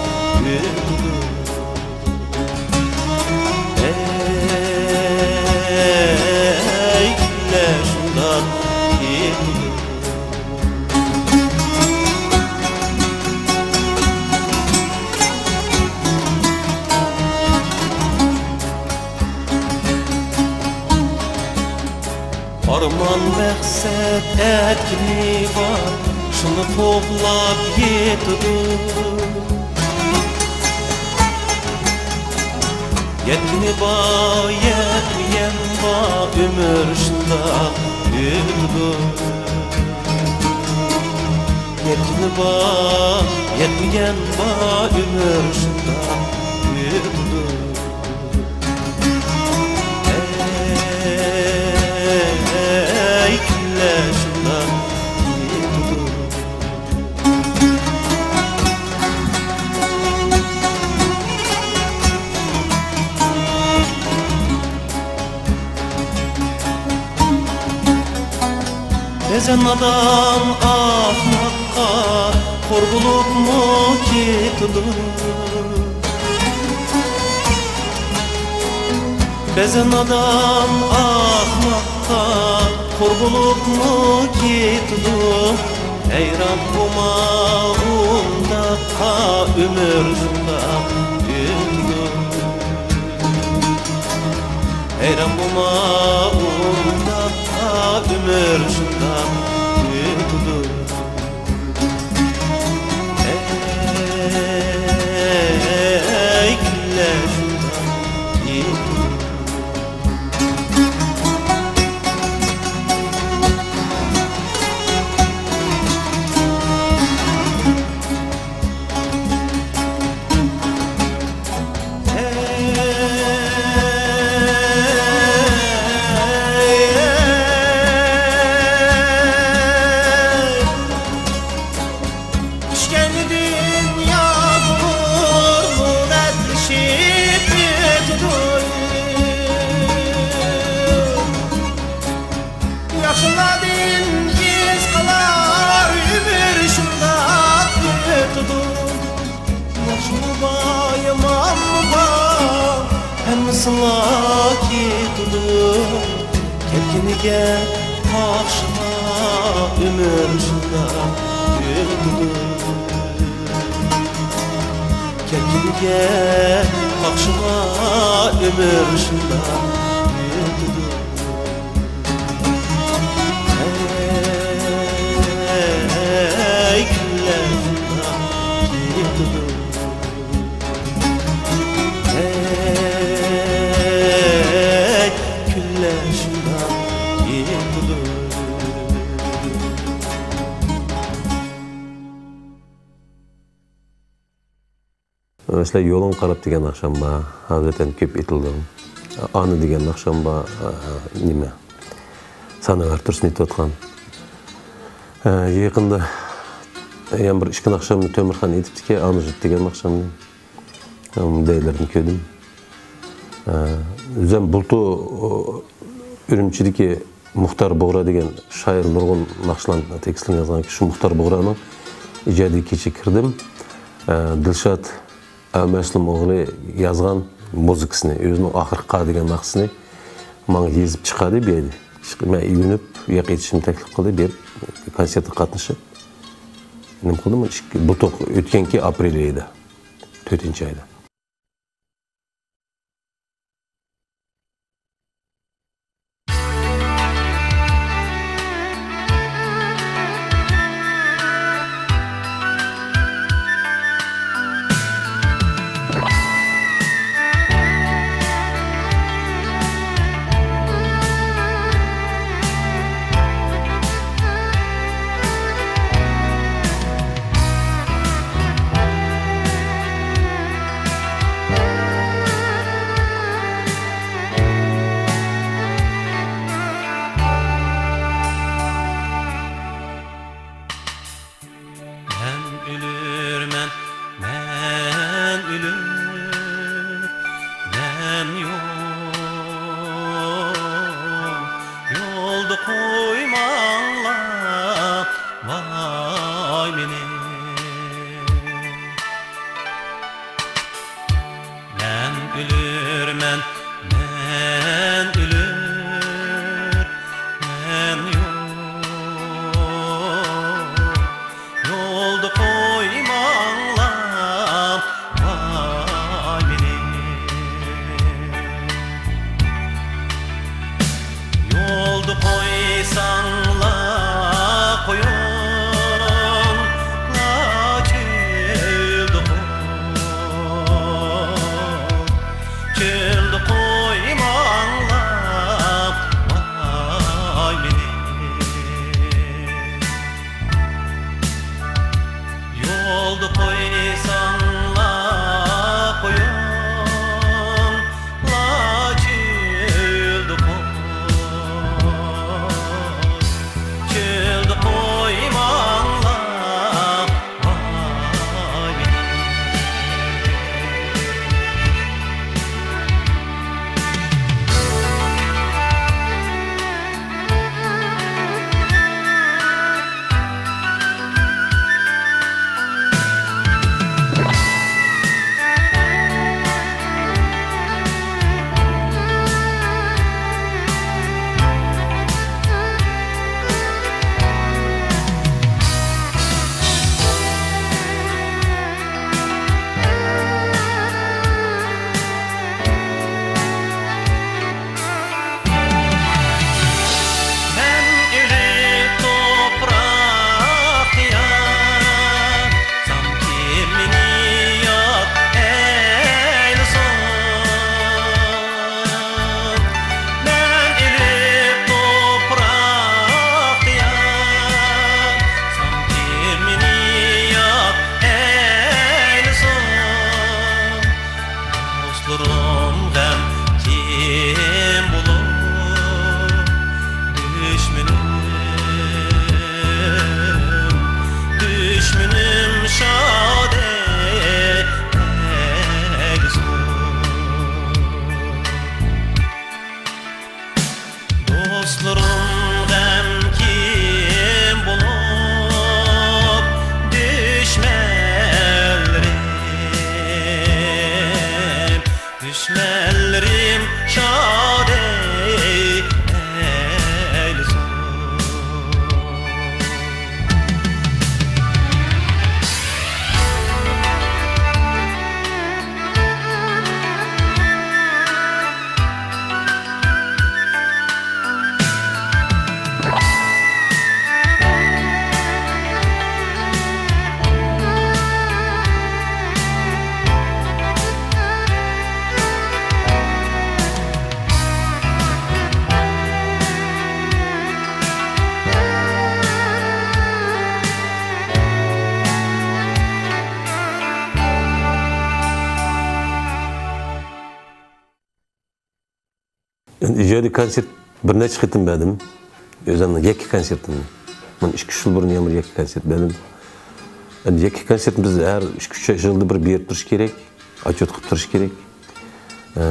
ئۆتىدۇ. ئەي، كۈنلەر شۇنداق ئۆتىدۇ. ئارمان مەقسەت ئەركىنى بار، شۇنى قوغلاپ يېتىدۇ. يەتكىنى بار، يەتمىگەن بار، ئۆمۈر شۇنداق ئۆتىدۇ. يەتكىنى بار، يەتمىگەن بار، ئۆمۈر شۇنداق ئۆتىدۇ. ئەي، بەزەن نادان ئەخمەققە خور بولۇپمۇ كېتىدۇ. بەزەن نادان ئەخمەققە خور بولۇپمۇ كېتىدۇ. ھەيران بولما ئۇنداققا، ئۆمۈر شۇنداق ئۆتىدۇ. ھەيران بولما ئۇنداققا، ئۆمۈر شۇنداق ئۆتىدۇ. ئەي، كۈنلەر شۇنداق ئۆتىدۇ. چۈشكەندىن ياغمۇر مۇنەتلىشىپ ئۆتىدۇ. ياخشىلاردىن ئىز قالار، ئۆمۈر شۇنداق ئۆتىدۇ. ياخشىمۇ بار، يامانمۇ بار، ھەممىسىلا كېتىدۇ. كەتكىنىگە قاقشىما، ئۆمۈر شۇنداق ئۆتىدۇ. كەتكىنىگە قاقشىما، ئۆمۈر شۇنداق ئۆتىدۇ. ھەي، كۈنلەر شۇنداق ئۆتىدۇ. ھەي، كۈنلەر شۇنداق ئۆتىدۇ. مەسىلەن، يولۇڭغا قاراپ دېگەن ناخشام بار. ھەقىقەتەن كۆپ ئېيتىلدى. ئانا دېگەن ناخشام بار. نېمە؟ ساناۋەر تۇرسۇن ئېيتىۋاتقان. يېقىندا يەنە بىر ئىككى ناخشامنى تۆمۈرخان ئېيتىپتىكەن، ئانا جۇت دېگەن ناخشامنى. مۇنداقلىرىنى كۆردۈم. ئۆزۈم بۇلتۇر ئۈرۈمچىدىكى مۇختار بۇغرا دېگەن شائىر نۇرغۇن ناخشىلارنى، تېكىستلىرىنى يازغان كىشى مۇختار بۇغرانىڭ ئىجادىي كېچىگە كىردىم. ئە، دىلشات ئەمەسلىم ئوغلى يازغان مۇزىكىسىنى، ئۆزىنىڭ ئاخىرقى قار دېگەن ناخشىسىنى ماڭا يېزىپ چىقاردى بۇ يەردە. مەن ئۆگىنىپ، ياق ئېيتىشىمنى تەكلىپ قىلدى، بېرىپ كونسېرتقا قاتنىشىپ نېمە قىلدىم. ئىككى، بۇلتۇر ئۆتكەنكى ئاپرېل ئېيىدا، تۆتىنچى ئايدا. مەن ئۆلۈرمەن، مەن ئۆلۈر، مەن يول، يولدا قويماڭلار، ۋاي مېنى. مەن ئۆلۈرمەن، مەن ئۆلۈر، مەن يول، يولدا قويماڭلار، ۋاي مېنى. يولدا قويساڭلار قويۇڭ. دوستلىرىم غەمكىن بولۇپ، دۈشمەنلىرىم، دۈشمەنلىرىم شاد ئەيلىسۇن. ئەمدى ئىجادىي كونسېرت بىر نەچچە قېتىم بەردىم. ئۆزۈمنىڭ يەككە كونسېرتىمنى. مانا ئىككى، ئۈچ يىل بۇرۇن يەنە بىر يەككە كونسېرت بەردىم. ئەمدى يەككە كونسېرتنى بىز ھەر ئىككى، ئۈچ يىلدا بىر بېرىپ تۇرۇش كېرەك. ئاتچوت قىلىپ تۇرۇش كېرەك. ئە،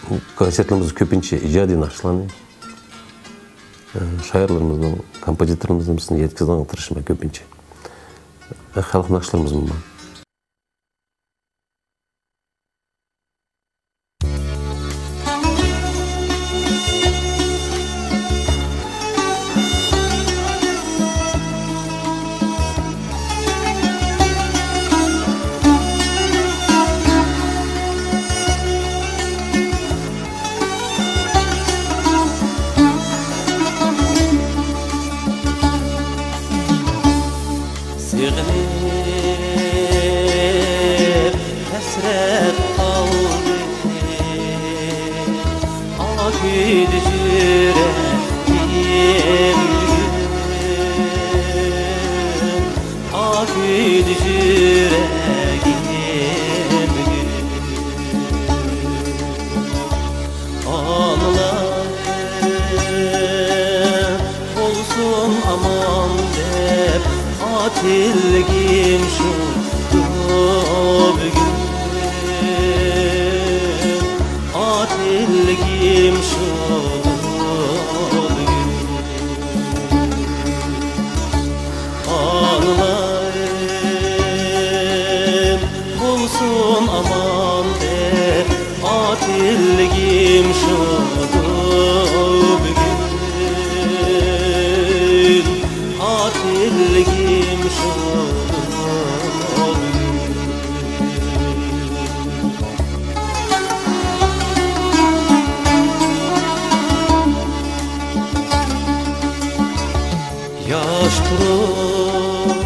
بۇ كونسېرتلىرىمىز كۆپىنچە ئىجادىي ناخشىلارنى، ئە، شائىرلىرىمىزنىڭ، كومپوزىتورلىرىمىزنىڭ بىزنى يەتكۈزىدىغان تىرىشىمەن كۆپىنچە. ئە، خەلق ناخشىلىرىمىزمۇ بار. سېغىنىپ ھەسرەت قالدىم، ئاكىدى يۈرەكىم بۈگۈن، ئاكىدى يۈرەكىم بۈگۈن. ئانىلار بولسۇن ئامان دەپ، ئاتىلىكىم شۇدۇ بۈگۈن، ئاتىلىكىم شۇدۇ بۈگۈن. ئانىلارىم بولسۇن ئامان دەپ، ئاتىلىكىم شۇدۇ بۈگۈن، ئاتىلىكىم شۇدۇ بۈگۈن. ياش تۇرۇپ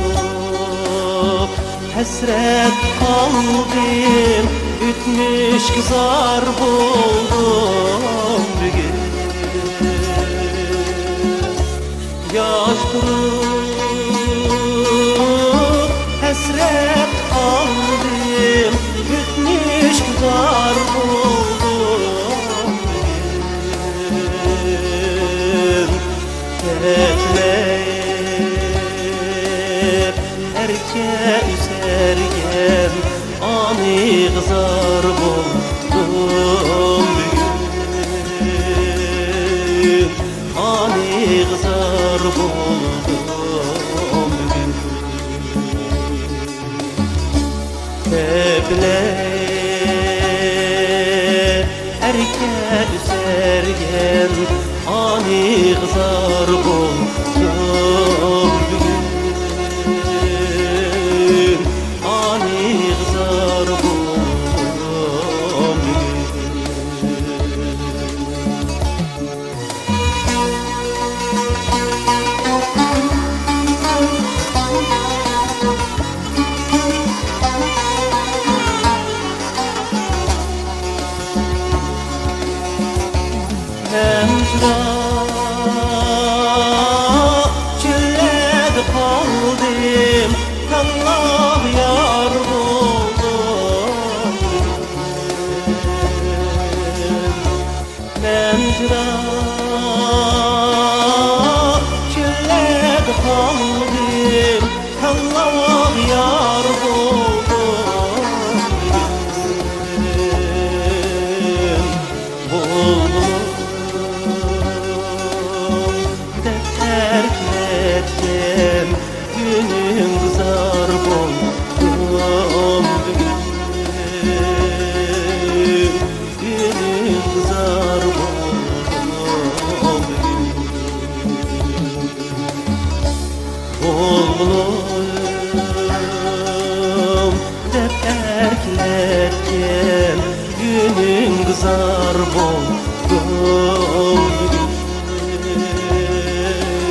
ھەسرەت قالدىم، ئۆتمۈشكە زار بولدۇم بۈگۈن. ياش تۇرۇپ ھەسرەت قالدىم، ئۆتمۈشكە زار بولدۇم بۈگۈن. تەپلەپ ئەركە ئۆسەرگەن ئانىغا زار بولدۇم بۈگۈن. ئانىغا زار بولدۇم بۈگۈن. تەپلەپ ئەركە ئۆسەرگەن ئانىغا زار بولدۇم بۈگۈن. ئانىغا زار بولدۇم بۈگۈن.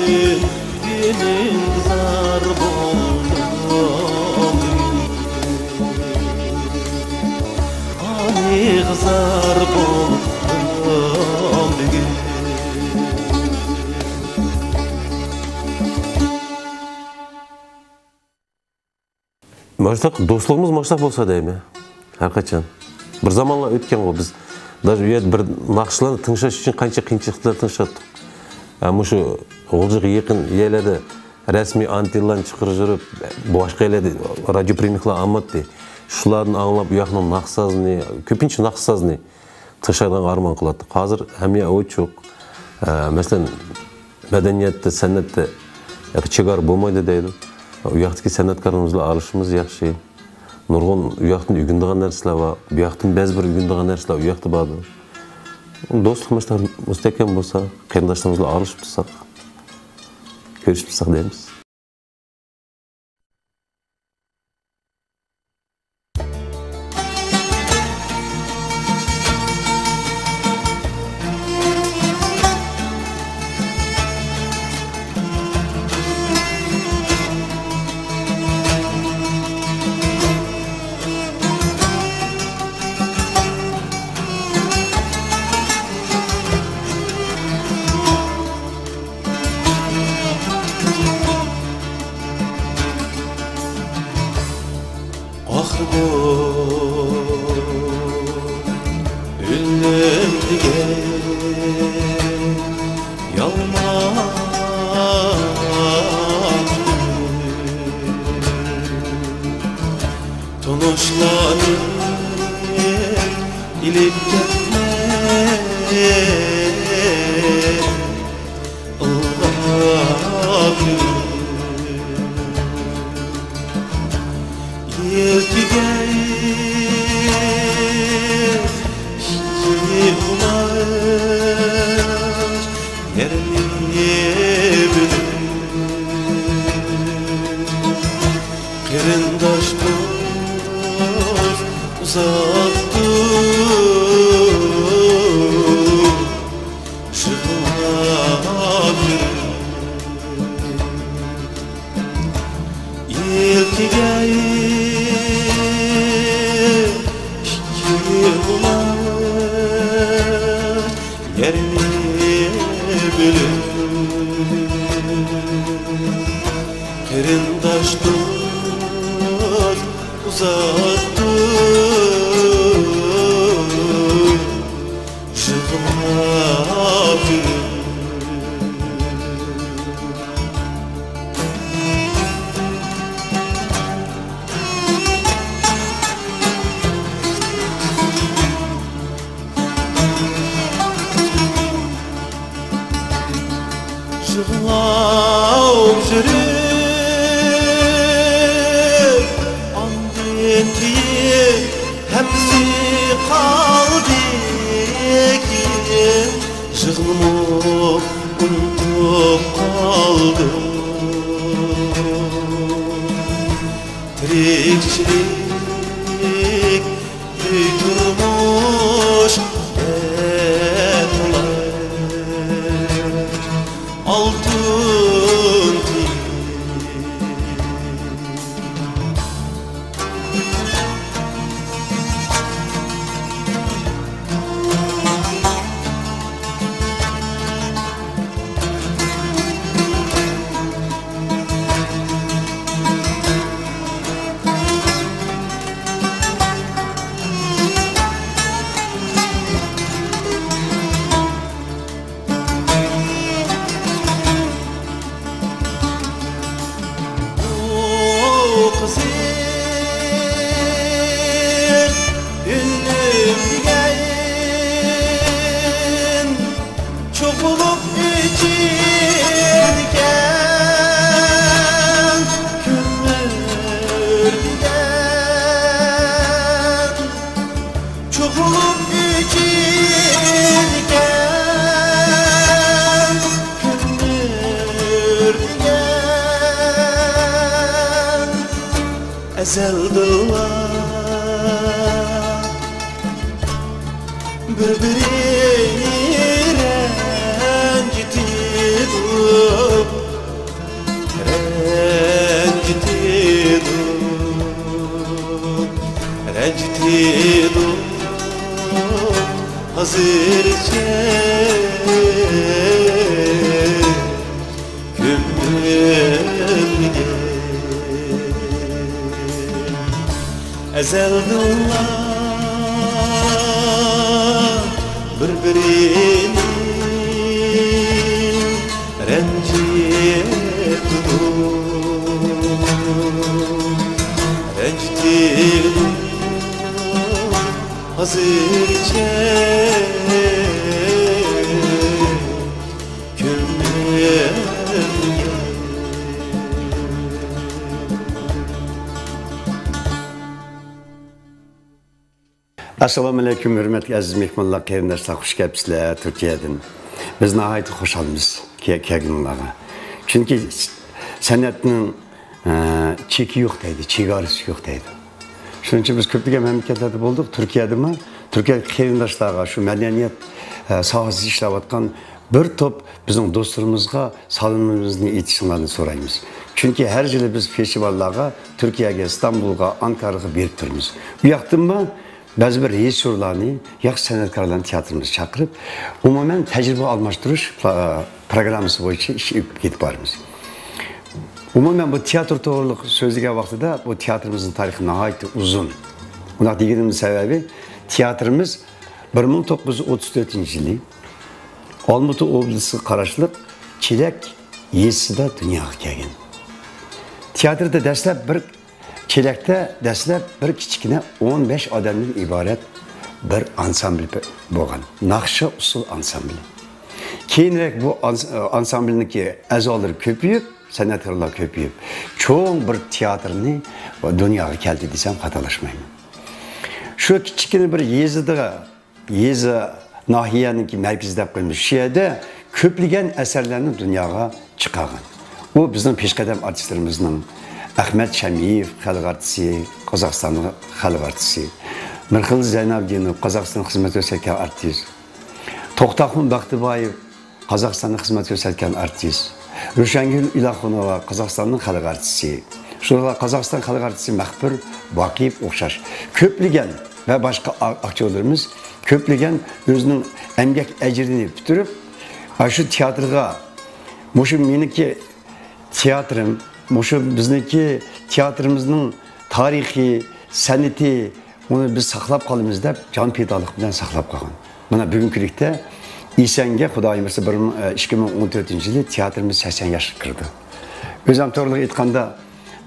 گۈلۈڭ زار بولدۇم، ئانىغا زار بولدۇم بۈگۈن. ماشۇنداق دوستلۇقىمىز ماشۇنداق بولسا دەيمەن، ھەر قاچان. بىر زامانلار ئۆتكەنغۇ، بىز даже ئۇ يەردە بىر ناخشىلارنى تىڭشاش ئۈچۈن قانچە قىيىنچىلىقلار تىڭشاتتۇق. ھە، مۇشۇ غۇلجىغا يېقىن يەرلەردە رەسمىي ئانتېننىلارنى چىقىرىپ يۈرۈپ، باشقا يەرلەردە رادىيو پرىيومنىكلار ئالماتتى. شۇلاردىن ئاڭلاپ، ئۇ ياقنىڭ ناخشا سازىنى، كۆپىنچە ناخشا سازىنى تىڭشايدىغان ئارمان قىلاتتۇق. ھازىر ھەممە يەر ئوچۇق. ئە، مەسىلەن، مەدەنىيەتتە، سەنئەتتە ياكى چېگرا بولمايدۇ دەيدۇ. ئۇ ياقتىكى سەنئەتكارلىرىمىز بىلەن ئارىلىشىشىمىز ياخشى. نۇرغۇن ئۇ ياقتىن ئۆگىنىدىغان نەرسىلەر بار. بۇ ياقتىن بەزى بىر ئۆگىنىدىغان نەرسىلەر ئۇ ياقتا باردۇ. دوستلۇق مۇشۇنداق مۇستەھكەم بولسا، قېرىنداشلىرىمىز بىلەن ئارىلىشىپ تۇرساق، كۆرۈشۈپ تۇرساق دەيمىز. ئاخىر بۇ ئۆلۈم دېگەن يالماق تونۇشلارنى ئېلىپ كەتمەي ئىلغاپ يۈر. يىلتىگەي ئىككى ئۇلاش يەرنى بۆلۈپ، قېرىنداش دوست ئۇزاتتۇق يىغلاپ يۈر. يىلتىگەي ئىككى ئۇلاش يەرنى بۆلۈپ، قېرىنداش دوست ئۇزاتتۇق يىغلاپ يۈر. يىغلاپ يۈرۈپ ئاندىن كېيىن ھەممىسى قالدى كېيىن، يىغلىمۇ ئۇنتۇپ قالدىم. تىرىكچىلىك، ئۆي تۇرمۇش، بەختلەر، ئالتۇن تىل. بۇ قىزىل ئۈنلۈك دېگەن چوقۇلۇق ئېچىلگەن كۆمۈر دېگەن. چوقۇلۇق ئېچىلگەن كۆمۈر دېگەن. ئەزەلدىنلا بىر-بىرىنى رەنجىتىدۇ. ھازىرچە كۆمۈلگەن ئەزەلدىنلا بىر-بىرىنى رەنجىتىدۇ، رەنجىتىدۇ ھازىرچە كۆڭلۈمگە. ئەسسالامۇ ئەلەيكۇم، ھۆرمەتلىك ئەزىز مېھمانلار، قېرىنداشلار، خۇش كەپسىلەر تۈركىيەدىن. بىز ناھايىتى خۇشالمىز كە-، كەلگىنىڭلارغا. چۈنكى سەنئەتنىڭ، ئە، چېكى يوق دەيدۇ، چېگراسى يوق دەيدۇ. شۇنىڭ ئۈچۈن بىز كۆپلىگەن مەملىكەتلەردە بولدۇق، تۈركىيەدىمۇ، تۈركىيەدىكى قېرىنداشلارغا، شۇ مەدەنىيەت، ئە، ساھەسىدە ئىشلەۋاتقان بىر توپ بىزنىڭ دوستلىرىمىزغا سالىمىمىزنى ئېيتىشىڭلارنى سورايمىز. چۈنكى ھەر يىلى بىز فېستىۋاللارغا، تۈركىيەگە، ئىستانبۇلغا، ئانكاراغا بېرىپ تۇرىمىز. ئۇ ياقتىنمۇ بەزى بىر رېژىسسورلارنى، ياخشى سەنئەتكارلارنى تىياتىرىمىزغا چاقىرىپ، ئومۇمەن تەجرىبە ئالماشتۇرۇش پلا-، پروگراممىسى بويىچە ئىش ئېلىپ بارىمىز. ئومۇمەن بۇ تىياتىر توغرىلىق سۆزلىگەن ۋاقتىدا بۇ تىياتىرىمىزنىڭ تارىخى ناھايىتى ئۇزۇن. بۇنداق دېگىنىمنىڭ سەۋەبى، تىياتىرىمىز بىر مىڭ توققۇز يۈز ئوتتۇز تۆتىنچى يىلى ئالمۇتا ئوبلىسىغا قاراشلىق چېلەك يېزىسىدا دۇنياغا كەلگەن. تىياتىردا دەسلەپ بىر چېلەكتە دەسلەپ بىر كىچىككىنە ئون بەش ئادەمدىن ئىبارەت بىر ئانسامبىل بولغان. ناخشا ئۇسسۇل ئانسامبىلى. كېيىنرەك بۇ ئانس-، ئانسامبىلنىڭكى ئەزالىرى كۆپىيىپ، سەنئەتكارلار كۆپىيىپ، چوڭ بىر تىياتىرنى دۇنياغا كەلتۈردى دېسەم خاتالاشمايمەن. شۇ كىچىككىنە بىر يېزىدا، يېزا، ناھىيەنىڭكى مەركىزى دەپ قويىمىز، شۇ يەردە كۆپلىگەن ئەسەرلەرنى دۇنياغا چىقارغان. ئۇ بىزنىڭ پېشقەدەم ئارتىسلىرىمىزنىڭ ئەخمەت شەمىيېۋ، خەلق ئارتىسى، قازاقىستاننىڭ خەلق ئارتىسى، مىرخىل زەينابدىنوف، قازاقىستانغا خىزمەت كۆرسەتكەن ئارتىس، توختاخۇن بەختىبايېۋ، قازاقىستاندا خىزمەت كۆرسەتكەن ئارتىس، روشەنگۈل ئىلاخۇنوۋا، قازاقىستاننىڭ خەلق ئارتىسى، شۇنداقلا قازاقىستان خەلق ئارتىسى مەخپۇر باقىيېۋ ئوخشاش كۆپلىگەن ۋە باشقا ئا-، ئاكتيورلىرىمىز كۆپلىگەن ئۆزىنىڭ ئەمگەك ئەجرىنى پۈتتۈرۈپ، ئاشۇ تىياتىرغا، مۇشۇ مېنىڭكى تىياتىرىم، مۇشۇ بىزنىڭكى تىياتىرىمىزنىڭ تارىخى، سەنئىتى، ئۇنى بىز ساقلاپ قالىمىز دەپ جان پىدالىق بىلەن ساقلاپ قالغان. مانا بۈگۈنكى كۈنلۈكتە ئېسەنگە خۇدايىم بۇيرۇسا بىر مىڭ، ئىككى مىڭ ئون تۆتىنچى يىلى تىياتىرىمىز سەكسەن ياشقا كىرىدۇ. ئۆزۈم توغرىلىق ئېيتقاندا،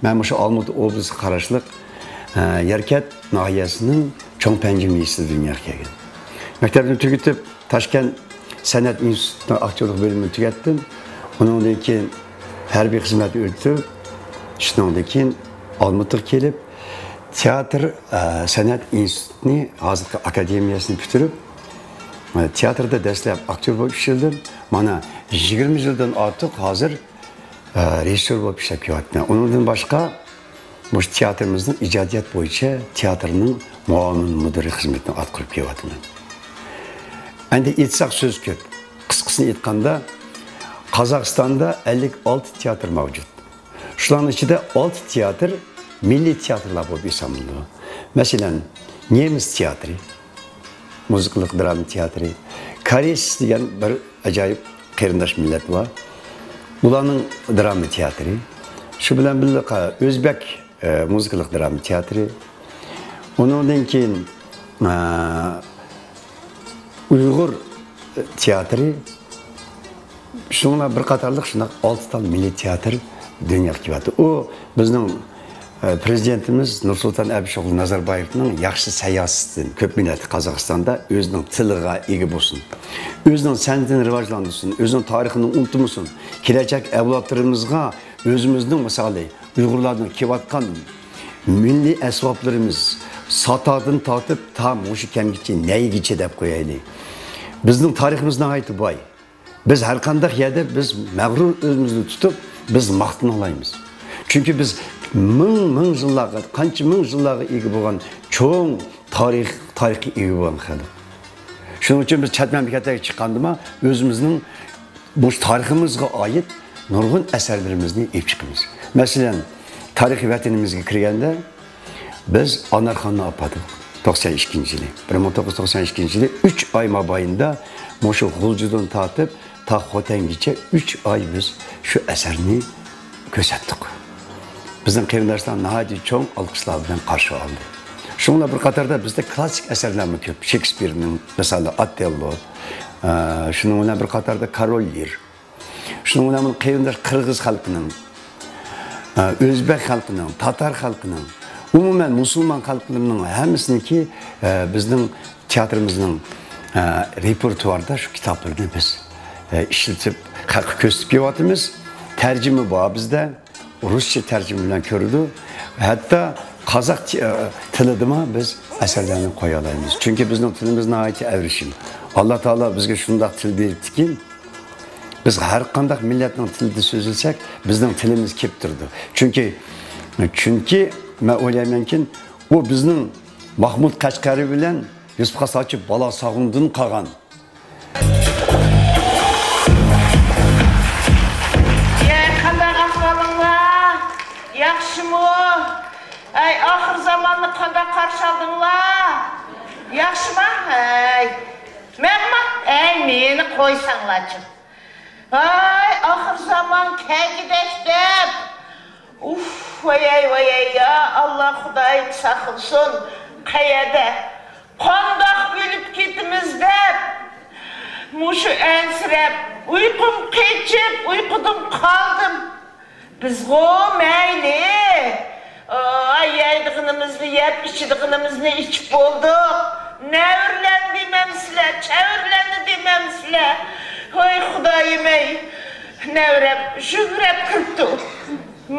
مەن مۇشۇ ئالمۇتا ئوبلىسىغا قاراشلىق، ئە، يەركەنت ناھىيەسىنىڭ چوڭ پەنجىم يېزىسىدا دۇنياغا كەلگەن. مەكتەپنى تۈگىتىپ، تاشكەنت سەنئەت ئىنستىتۇتىنىڭ ئاكتيورلۇق بۆلۈمىنى تۈگەتتىم. ئۇنىڭدىن كېيىن ھەربىي خىزمەتنى ئۆتۈپ، شۇنىڭدىن كېيىن ئالمۇتىغا كېلىپ، تىياتىر، ئە، سەنئەت ئىنستىتۇتىنى، ھازىرقى ئاكادېمىيەسىنى پۈتتۈرۈپ، ئە، تىياتىردا دەسلەپ ئاكتيور بولۇپ ئىشلىدىم. مانا، يىگىرمە يىلدىن ئارتۇق ھازىر، ئە، رېژىسسور بولۇپ ئىشلەپ كېلىۋاتىمەن. ئۇنىڭدىن باشقا، مۇشۇ تىياتىرىمىزنىڭ ئىجادىيەت بويىچە تىياتىرنىڭ مۇئاۋىن مۇدىرى خىزمىتىنى ئاتقۇرۇپ كېلىۋاتىمەن. ئەمدى ئېيتساق سۆز كۆپ. قىسقىسىنى ئېيتقاندا، قازاقىستاندا ئەللىك ئالتە تىياتىر مەۋجۇت. شۇلارنىڭ ئىچىدە ئالتە تىياتىر مىللىي تىياتىرلار بولۇپ ھېسابلىنىدۇ. مەسىلەن، نېمىس تىياتىرى، مۇزىكىلىق دراما تىياتىرى، كورېيس دېگەن بىر ئاجايىپ قېرىنداش مىللەت بار. ئۇلارنىڭ دراما تىياتىرى. شۇ بىلەن بىللە، ئۆزبەك، ئە، مۇزىكىلىق دراما تىياتىرى. ئۇنىڭدىن كېيىن، ئە، ئۇيغۇر تىياتىرى. شۇنىڭ بىلەن بىر قاتارلىق شۇنداق ئالتە تال مىللىي تىياتىر دۇنياغا كېلىۋاتىدۇ. ئۇ بىزنىڭ، ئە، پىرېزىدېنتىمىز نۇرسۇلتان ئەبىشوغلى نازاربايېۋنىڭ ياخشى ساياسىتىدىن، كۆپ مىللەتلىك قازاقىستاندا ئۆزىنىڭ تىلىغا ئىگە بولسۇن، ئۆزىنىڭ سەنئىتىنى راۋاجلاندۇرسۇن، ئۆزىنىڭ تارىخىنى ئۇنتۇمىسۇن، كېلەچەك ئەۋلادلىرىمىزغا ئۆزىمىزنىڭ مىسالى، ئۇيغۇرلاردىن كېلىۋاتقان مىللىي ئەسۋابلىرىمىز، ساتاردىن تارتىپ تا مۇشۇ كەمگىچە، نەيگىچە دەپ قويايلى. بىزنىڭ تارىخىمىز ناھايىتى باي. بىز ھەر قانداق يەردە بىز مەغرۇر ئۆزىمىزنى تۇتۇپ، بىز ماختىنالايمىز. چۈنكى بىز مىڭ، مىڭ يىللارغا، قانچە مىڭ يىللارغا ئىگە بولغان چوڭ تارىخ، تارىخقا ئىگە بولغان خەلق. شۇنىڭ ئۈچۈن بىز چەت مەملىكەتلەرگە چىققاندىمۇ ئۆزىمىزنىڭ مۇشۇ تارىخىمىزغا ئائىت نۇرغۇن ئەسەرلىرىمىزنى ئېلىپ چىقىمىز. مەسىلەن، تارىخىي ۋەتىنىمىزگە كىرگەندە، بىز ئانارخاننى ئاپاردۇق. توقسان ئىككىنچى يىلى، بىر مىڭ توققۇز يۈز توقسان ئىككىنچى يىلى ئۈچ ئاي مابەينىدە مۇشۇ غۇلجىدىن تارتىپ تا خوتەنگىچە ئۈچ ئاي بىز شۇ ئەسەرنى كۆرسەتتۇق. بىزنىڭ قېرىنداشلار ناھايىتى چوڭ ئالقىشلار بىلەن قارشى ئالدى. شۇنىڭ بىلەن بىر قاتاردا بىزدە كلاسسىك ئەسەرلەرمۇ كۆپ. شېكسپىرنىڭ، مىسالى، ئوتېللو، ئە، شۇنىڭ بىلەن بىر قاتاردا كورول لىر. شۇنىڭ بىلەن بۇ قېرىنداش قىرغىز خەلقىنىڭ، ئە، ئۆزبەك خەلقىنىڭ، تاتار خەلقىنىڭ، ئومۇمەن مۇسۇلمان خەلقلىرىنىڭ ھەممىسىنىڭكى، ئە، بىزنىڭ تىياتىرىمىزنىڭ، ئە، رېپېرتۇارىدا شۇ كىتابلىرىنى بىز، ئە، ئىشلىتىپ، خەلققە كۆرسىتىپ كېلىۋاتىمىز. تەرجىمە بار بىزدە. رۇسچە تەرجىمە بىلەن كۆرىدۇ. ھەتتا قازاق تى-، تىلىدىمۇ بىز ئەسەرلەرنى قويالايمىز. چۈنكى بىزنىڭ تىلىمىز ناھايىتى ئەۋرىشىم. ئاللا تائالا بىزگە شۇنداق تىل بېرىپتىكى، بىز ھەر قانداق مىللەتنىڭ تىلىدا سۆزلىسەك، بىزنىڭ تىلىمىز كېلىپ تۇرىدۇ. چۈنكى، چۈنكى مەن ئويلايمەنكى، ئۇ بىزنىڭ مەھمۇد قەشقەرى بىلەن يۈسۈپ خاس ئاچا بالا ساغۇندىن قالغان. يە، قانداق ئەھۋالىڭلار؟ ياخشىمۇ؟ ئەي، ئاخىر زاماننى قانداق قارشى ئالدىڭلار؟ ياخشىما؟ ئەي، مەنما؟ ئەي، مېنى قويساڭلارچۇ. ئاي، ئاخىر زامان كەلگۈدەك دەپ. ئۇف، ۋايەي، ۋايەي، يا ئاللا، خۇدايىم ساقلىسۇن. قەيەردە؟ قانداق ئۆلۈپ كېتىمىز دەپ، مۇشۇ ئەنسىرەپ، ئۇيقۇم قېچىپ، ئۇيقۇدىن قالدىم. بىزغۇ مەيلى، ئاي، يەيدىغىنىمىزنى يەپ، ئىچىدىغىنىمىزنى ئىچىپ بولدۇق. نەۋرىلەندى دېمەمسىلە، چەۋرىلەندى دېمەمسىلە. ۋاي خۇدايىم ئەي، نەۋرەم شۈبرەپ كىرىپتۇ.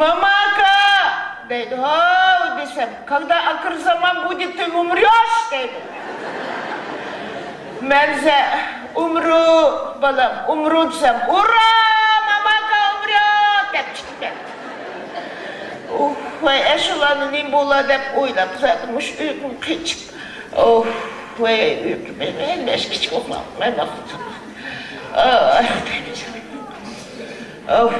ماماكا دەيدۇ. ھاۋ دېسەم، كاگدا ئاخىر زامان بۇدى تى ئۇمرۇش دەيدۇ. مەنزە ئۇمرۇ بالام، ئۇمرۇ دېسەم، ئۇرا، ماماكا ئۇمرۇ دەپ چىقىپ كەتتى. ئۇھ، ۋاي ئەشۇلارنى نېمە بولا دەپ ئويلاپ زادى مۇشۇ ئۇيقۇم قېچىپ. ئۇھ، ۋاي ئۇيقۇم، مەن بەش كىچىك ئۇخلاپ، مەن ئۇھ.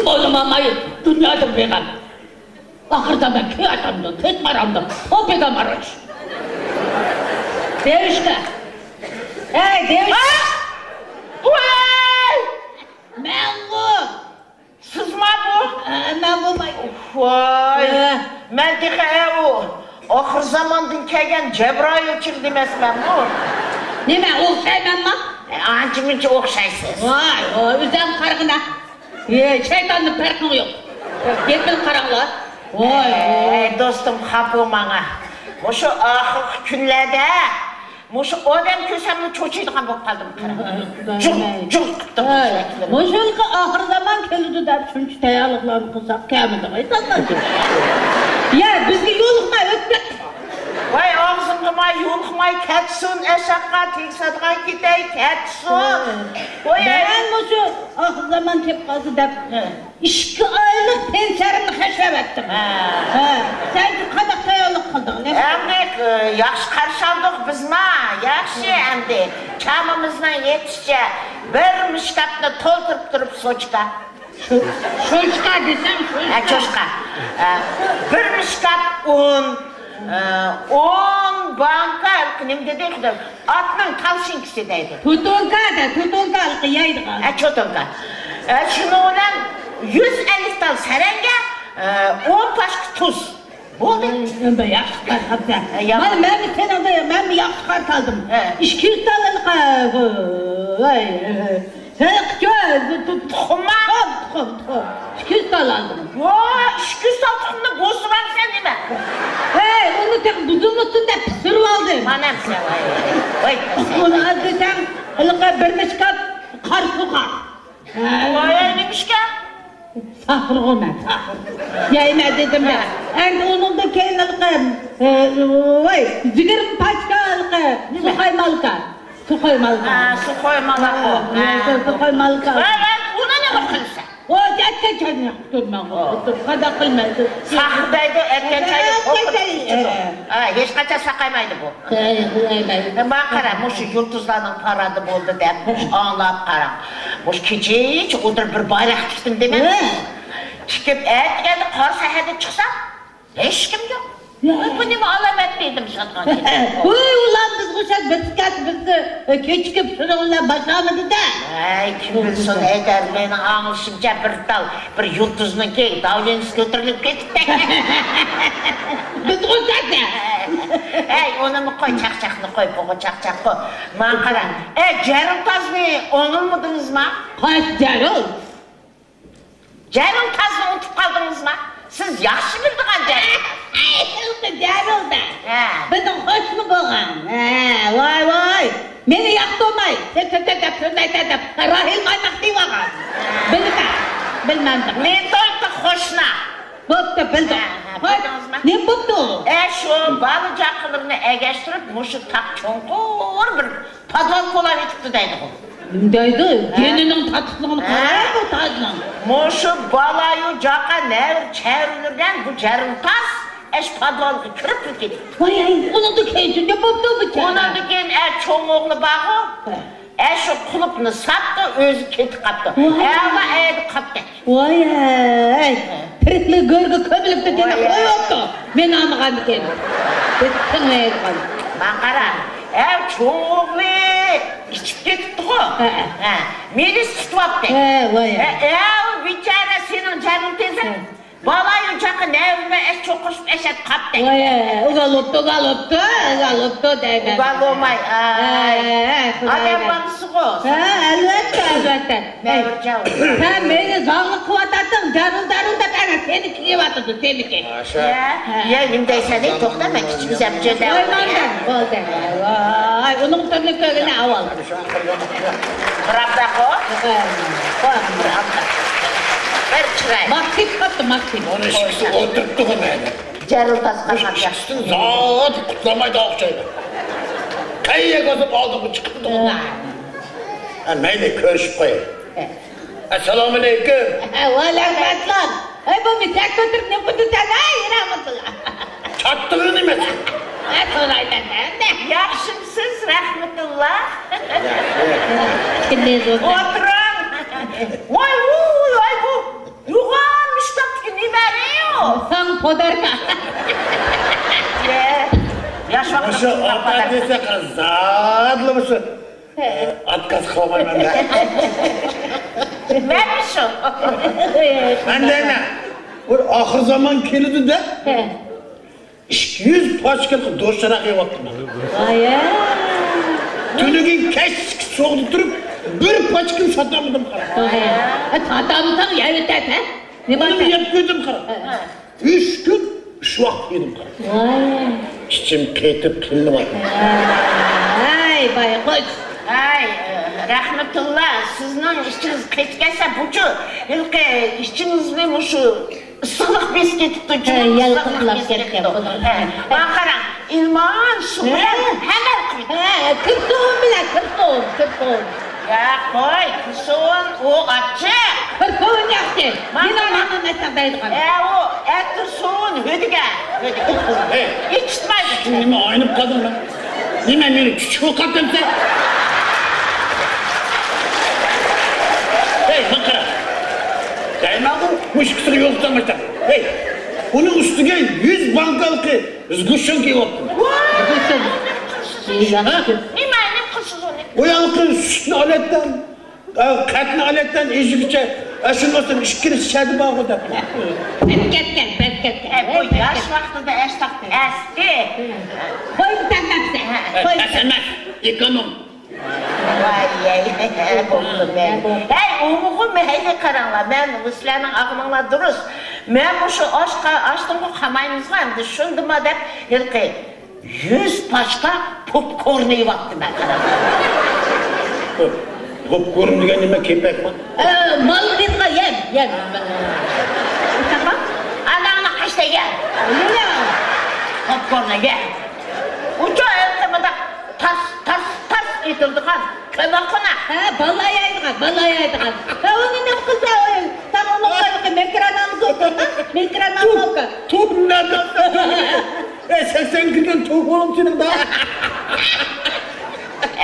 ئويلىماماي دۇنيادىن بىغەم. ئاخىردا مەن كۆيەتەمدۇ، كۆيۈپ بارامدۇ، توپىگا ماروچ. دېۋىشكا. ھەي، دېۋىش. ۋاي! مەنغۇ. سىزما بۇ؟ ئە، مەن بولماي. ۋاي، ئە. مەن تېخى ئە، ئۇ ئاخىر زاماندىن كەلگەن جەبرايىل كىردى ئەمەسمەنمۇ؟ نېمە، ئوخشايمەنما؟ ئە، ئانچە-مۇنچە ئوخشايسىز. ۋاي، ۋاي، ئۆزۈڭ قارىغىنا. ئە، شەيتاندىن پەرقىڭ يوق. گېپىنى قاراڭلار. ۋاي، ئەي، ۋاي. دوستۇم، خاپا بولماڭا. مۇشۇ ئاخىرقى كۈنلەردە مۇشۇ ئادەم كۆرسەملا چوچۇيدىغان بولۇپ قالدىم، قارا. جۇق، جۇق قىپتۇ مۇشۇ. مۇشۇ يىلقى ئاخىر زامان كېلىدۇ دەپ شۇنچە تەييارلىقلارنى قىلساق كەلمىدىغۇ ئىنسانلار. يا، بىزگە يولۇقماي ئۆتۈپ كەتتى. ۋاي، ئاغزىڭغا ماي يولۇقماي كەتسۇن، ئەشەققە تېگىسىدىغان كېتەي، كەتسۇن. ۋاي، مەن مۇشۇ ئاخىر زامان كېلىپ قالسا دەپ. ھە. ئىككى ئايلىق پېنسىيەمنى خەجلەۋەتتىم. ھە. ھە. سەن قانداق تەييارلىق قىلدىڭ؟ ئەمدى، ئە، ياخشى قارشى ئالدۇق بىزمۇ. ياخشى ئەمدى. چامىمىزنىڭ يېتىشىچە بىر مۇشكاپنى تولدۇرۇپ تۇرۇپ سوچكا. شۇ-، شوشكا دېسەم، شوشكا. ھە، چوشقا. ئە، بىر مۇشكاپ ئۇن، ئە، ئون بانكا، نېمە دېدى خۇدايىم؟ ئاتنىڭ تالشىنكىسى دەيدۇ. توتونكا دە، توتونكا ھېلىقى يەيدىغان. ھە، چوتونكا. ھە، شۇنىڭ بىلەن يۈز ئەللىك تال سەرەڭگە، ئە، ئون پاچكا تۇز. بولدى. ۋاي، ياخشى تارقاپسەن. ھە، يامان. مانا مەنمۇ سېنىڭدە، مەنمۇ ياخشى قارا سالدىم. ھە. ئىككى يۈز تال ھېلىقى، ۋاي، ھېلىقى تۇخۇمما؟ تۇخۇم، تۇخۇم، تۇخۇم. ئىككى يۈز تال ئالدىم. ۋاي، ئىككى يۈز تال تۇخۇمنى بوزدۇرامسەن نېمە؟ ھەي، ئۇنى تېخى بۇزۇلمىسۇن دەپ پىشۇرۇۋالدىم. مانامسەن، ۋاي، ۋاي، ۋاي. ئۇنى ئالدىساڭ، ھېلىقى بىر مۇشكاپ قارا سۇقا. ھە. ۋاي، نېمىشكا؟ ساقىرغۇ مەن، ساقىر. يەيمەن دېدىم مەن. ھە. ئەمدى ئۇنىڭدىن كېيىن ھېلىقى، ئە، ۋاي، يىگىرمە پاچكا ھېلىقى. نېمە؟ سۇخاي مالكا. سۇخاي مالكا. ھە، سۇخاي مالكا. ھە، ھە. سۇخاي مالكا. ۋاي، ۋاي، ئۇنى نېمە قىلىسەن؟ ئۇ ئەتكەن چاينى قۇتۇرماڭ. ئۇ. قۇتۇر، قانداق قىلمايدۇ؟ ساقىر دەيدۇ، ئەتكەن چاينى ئەتكەن قۇتۇرۇپ چاي، ئىچىدۇ. ھە. ھە، ھېچقاچان ساقايمايدۇ بۇ. ھە، قىلمايدۇ. ماڭا قارا، مۇشۇ يۇلتۇزلارنىڭ پارادى بولدى دەپ، ئاڭلاپ قاراڭ. مۇشۇ كېچىچە ئولتۇرۇپ بىر بايراق تىكتىم دېمەم. ھە. تىكىپ ئەتىگەندە قارا سەھەردە چىقسام، ھېچكىم يوق. يا. ۋاي، بۇ نېمە ئالامەت دېدىم ساتقان. ۋاي، ئۇلار بىزگە ئوخشاش بىر تىكەت بىزنى كېچىكىپ شۇنىڭ بىلەن باشلامىدى-دە. ھەي، كىم بىلسۇن، ھەيدەر، مېنىڭ ئاڭلىشىمچە بىر تال بىر يۇلتۇزنىڭكى داۋلىنىسى كۆتۈرۈلۈپ كېتىپتۇ. بىزگە ئوخشاش-دە. ھەي، ئۇنىمۇ قوي، چاقچاقنى قوي، بۇغۇ چاقچاققۇ. ماڭا قارا. ئەي، جەرىلتازنى ئوڭلىمىدىڭىزما؟ قايسى جەرىل؟ جەرىلتازنى ئۇنتۇپ قالدىڭىزما؟ سىز ياخشى بىلىدىغان جەرىلتاز. ئەي، ھېلىقى جەرىلتاز. ھە. بىزنىڭ قوشنا بولغان. ھە، ۋاي، ۋاي. مېنى ياقتۇرماي، تۆ، تۆ، تۆ دەپ، تۆ دەپ، راھىل مايماق دېيىۋالغان. بىلمە، بىلمەمدىم. مېنى تويۇپتۇ قوشنا. بوپتۇ، بىلدۇق. ھە، ھە، قوي، بىلدىڭىزمۇ؟ نېمە بوپتۇ؟ ئە، شۇ بالا-چاقىلىرىنى ئەگەشتۈرۈپ، مۇشۇ تاق چوڭقۇر بىر پادۋال كولاپ يېتىپتۇ دەيدىغۇ. نېمە دەيدۇ؟ ھە. گېنىنىڭ تاتلىقلىقىنى، ھە، قاراڭ بۇ تاجنىڭ. مۇشۇ بالايۇ جاقا نەۋرە-چەۋرىلىرى بىلەن بۇ جەرىلتاز ئەش پادۋالغا كىرىپ كېتىپتۇ. ۋاي، ئۇنىڭدىن كېيىن نېمە بوپتۇ بۇ چاغدا؟ ئۇنىڭدىن كېيىن ئە چوڭ ئوغلى بارغۇ. ھە. ئە شۇ قۇلۇپنى ساتتى، ئۆزى كېتىپ قاپتۇ. ۋاي. ھەلا ئەيدە قاپتى. ۋاي ھەي، تىرىكلىك گۆرگە كۆمۈلۈپتۇ دېدى، ۋاي ھەي. قويۇپتۇ. مېنى ئاڭلىغاندىكىن. بىز تىڭلايدىغان. ماڭا قارا، ئەۋ چوڭ ئوغلى ئىچىپ كېتىپتىغۇ. ھە. ھە، مېنى سۈتۈۋاپتى. ھە، ۋاي ھەي. ھە، ئەۋ بىچارە سېنىڭ جەرىلتازىڭ. ھە. بالايۇ چاقا نەۋرىمە ئەس چوقۇرۇشۇپ ئەشەت قاپتى. ۋاي ھەي، ئۇگالوپتۇ، ئۇگالوپتۇ، ئۇگالوپتۇ دەيمەن. ئۇگالوماي، ئاي. ھە، ھە، ھە، خۇداي ئادەم بەرگەن. بالىسىغۇ. ھە، ئەلۋەتتە، ئەلۋەتتە. نەۋرىجان. سەن مېنى زاڭلىق قىلىۋاتاتتىڭ، جارۇل، جارۇل دەپ، ئەنە سېنى كىيىۋاتىدۇ، سېنىكى. يە، يە، نېمە دەيسەن، ئەي، توختا، مەن كىچىك زەپچە دەۋاتىمەن. بولدى، بولدى. ۋاي، ئۇنىڭ تۈرىنى كۆرگىنە ئاۋۋال. پراۋداغۇ؟ ھە، ھە. بىر چىراي. ماكسىم قاپتۇ، ماكسىم. ئۇنى ئىككىسى ئولتۇرۇپتۇغۇ مەيلى. جەرىل تاسقا مۇشۇ قاپتۇ. ئىككىسىدىن زادى قۇتۇلالمايدىغان ئوخشايدۇ. قەيەرگە بولسا ئالدىغا چىقىپتۇ. ھە. ھە، مەيلى، كۆرۈشۈپ قوياي. ھە. ئەسسالامۇئەلەيكۇم. ھە، ۋەئەلەيكۇم ئەسسالام. ھەي، بۇ مىسەك كۆتۈرۈپ نېمە قىلدىڭ سەن، ھەي، رەھمەتۇللا؟ چاتتىغىنى ئەمەس. ھە، سورايمەن، ھە. ياخشىمسىز، رەھمەتۇللا؟ ياخشى. كىم مەزۇر؟ ئولتۇرۇڭ. ۋاي، ۋۇي، ۋاي، بۇ يوغان مۇشتاقتىكى نېمە ئەرەيۇ؟ ساڭ پوداركا. يە، ياش ۋاقتىدا مۇشۇ ئاتا دېسە، زادىلا مۇشۇ ئاتكاز قىلالمايمەن. مەن شۇ. مەن دەيمەن، بىر ئاخىر زامان كېلىدۇ دەپ، ئىككى يۈز پاچكىلىق دوشراق يەۋاپتىمەن. ۋايە. تۈنۈگۈن كەچلىك سوغدا تۇرۇپ، بىر پاچكىنى ساتالمىدىم، قارا. ۋايە. ساتالمىساڭ يەۋېتەتتىڭ، ھە؟ نېمە ئۇنى يەپ كۆردۈم، قارا. ھە. ئۈچ كۈن ئۈچ ۋاق يېدىم، قارا. ۋاي. ئىچىم قېتىپ قىينىلىۋاتىمەن. ھەي، بايقۇش. ھەي، رەھمەتۇللا، سىزنىڭ ئىچىڭىز قېتىپ كەتسە، بۇچۇ ھېلىقى ئىچىڭىزنى مۇشۇ ئىسسىقلىق بېسىپ كېتىپتۇ، ھە، جۇمۇ ئىسسىقلىق يالقۇنلاپ بېسىپ كەتكەن كېتىپتۇ. بۇنىڭ. ھە، ماڭا قاراڭ، ئىلمان سۇ بىلەن ھەممە قىلىدۇ. ھە، كىرسۇن بىلەن، كىرسۇن، كىرسۇن. يا قوي، كىرسۇن، ئۇ ئاچچىق. كىرسۇن ياخشى. ماڭا مېنىڭ قاراڭ. ماڭا مەسلىھەت بەرىدىغان. ھە، ئۇ ئەتىرسۇن، ھۆدىگە، ھۆدىگە. ھەي، ئىچىتمايدۇ. نېمە ئاينىپ قالدىڭ؟ نېمە، مېنى چۈچۈك بولۇپ قاپتىمسەن؟ ھەي، ماڭا قارا. دەيمەنغۇ، مۇشۇ ئىككىسىگە يول تۇتالمايسەن. ھەي، ئۇنىڭ ئۈستىگە يۈز بانكىلىق زگۇشيېنكا يەۋاپتىمەن. ۋاي! زگۇشيېنكا. ھە؟ نېمە، نېمە قىلىسىز ئۇنى؟ ئۇ ھېلىقى سۈتنى ئالاتتىم. ئا، قەنتنى ئالاتتىم، ئېشىگىچە، ئا، شۇنى ئالسام، ئىككىلىسى شەدە بارغۇ دەپ. پەس كەتكەن، پەس كەتكەن. ئەي، بۇ ياش ۋاقتىدا ئەستەقتى، ئەستى. قويدى تەرلەپسە. ھە، قويدى. پەس ئەمەس، ئېكونوم. ۋاي، ھەي، ھەي، بولدى، مەيلى. ھەي، ئۇمۇغۇ مەيلى، قاراڭلار، مەن سىلەرنىڭ ئاغزىڭلار دۇرۇس. مەن مۇشۇ ئاشقا، ئاشتىنغۇ قامايمىزغا، ئەمدى شۇندىما دەپ، ھېلىقى يۈز پاچكا پوپكورن يەۋاپتىمەن، قاراڭلار. پوپكورن دېگەن نېمە، كېپەكمۇ؟ ئە، مال دېگەن يەم، يەم. ئاناڭنى قاشتا يەم. نېمە؟ پوپكورن يەم. ئۇچۇ ھېلىقى مۇنداق تارس، تارس، تارس ئېتىلىدىغان كۆمەقخانا. ھە، بالىلار يەيدىغان، بالىلار يەيدىغان. ھە، ئۇنى نېمە قىلسا، ئۇ، ساڭا ئۇنىڭ قىلىقى مىكرونالوگكا ئوخشايدۇ. مىكرونالوگكا. توپ، توپ نەدە؟ ئەي، سەكسەن كىلودىن توپ بولۇم سېنىڭ دا.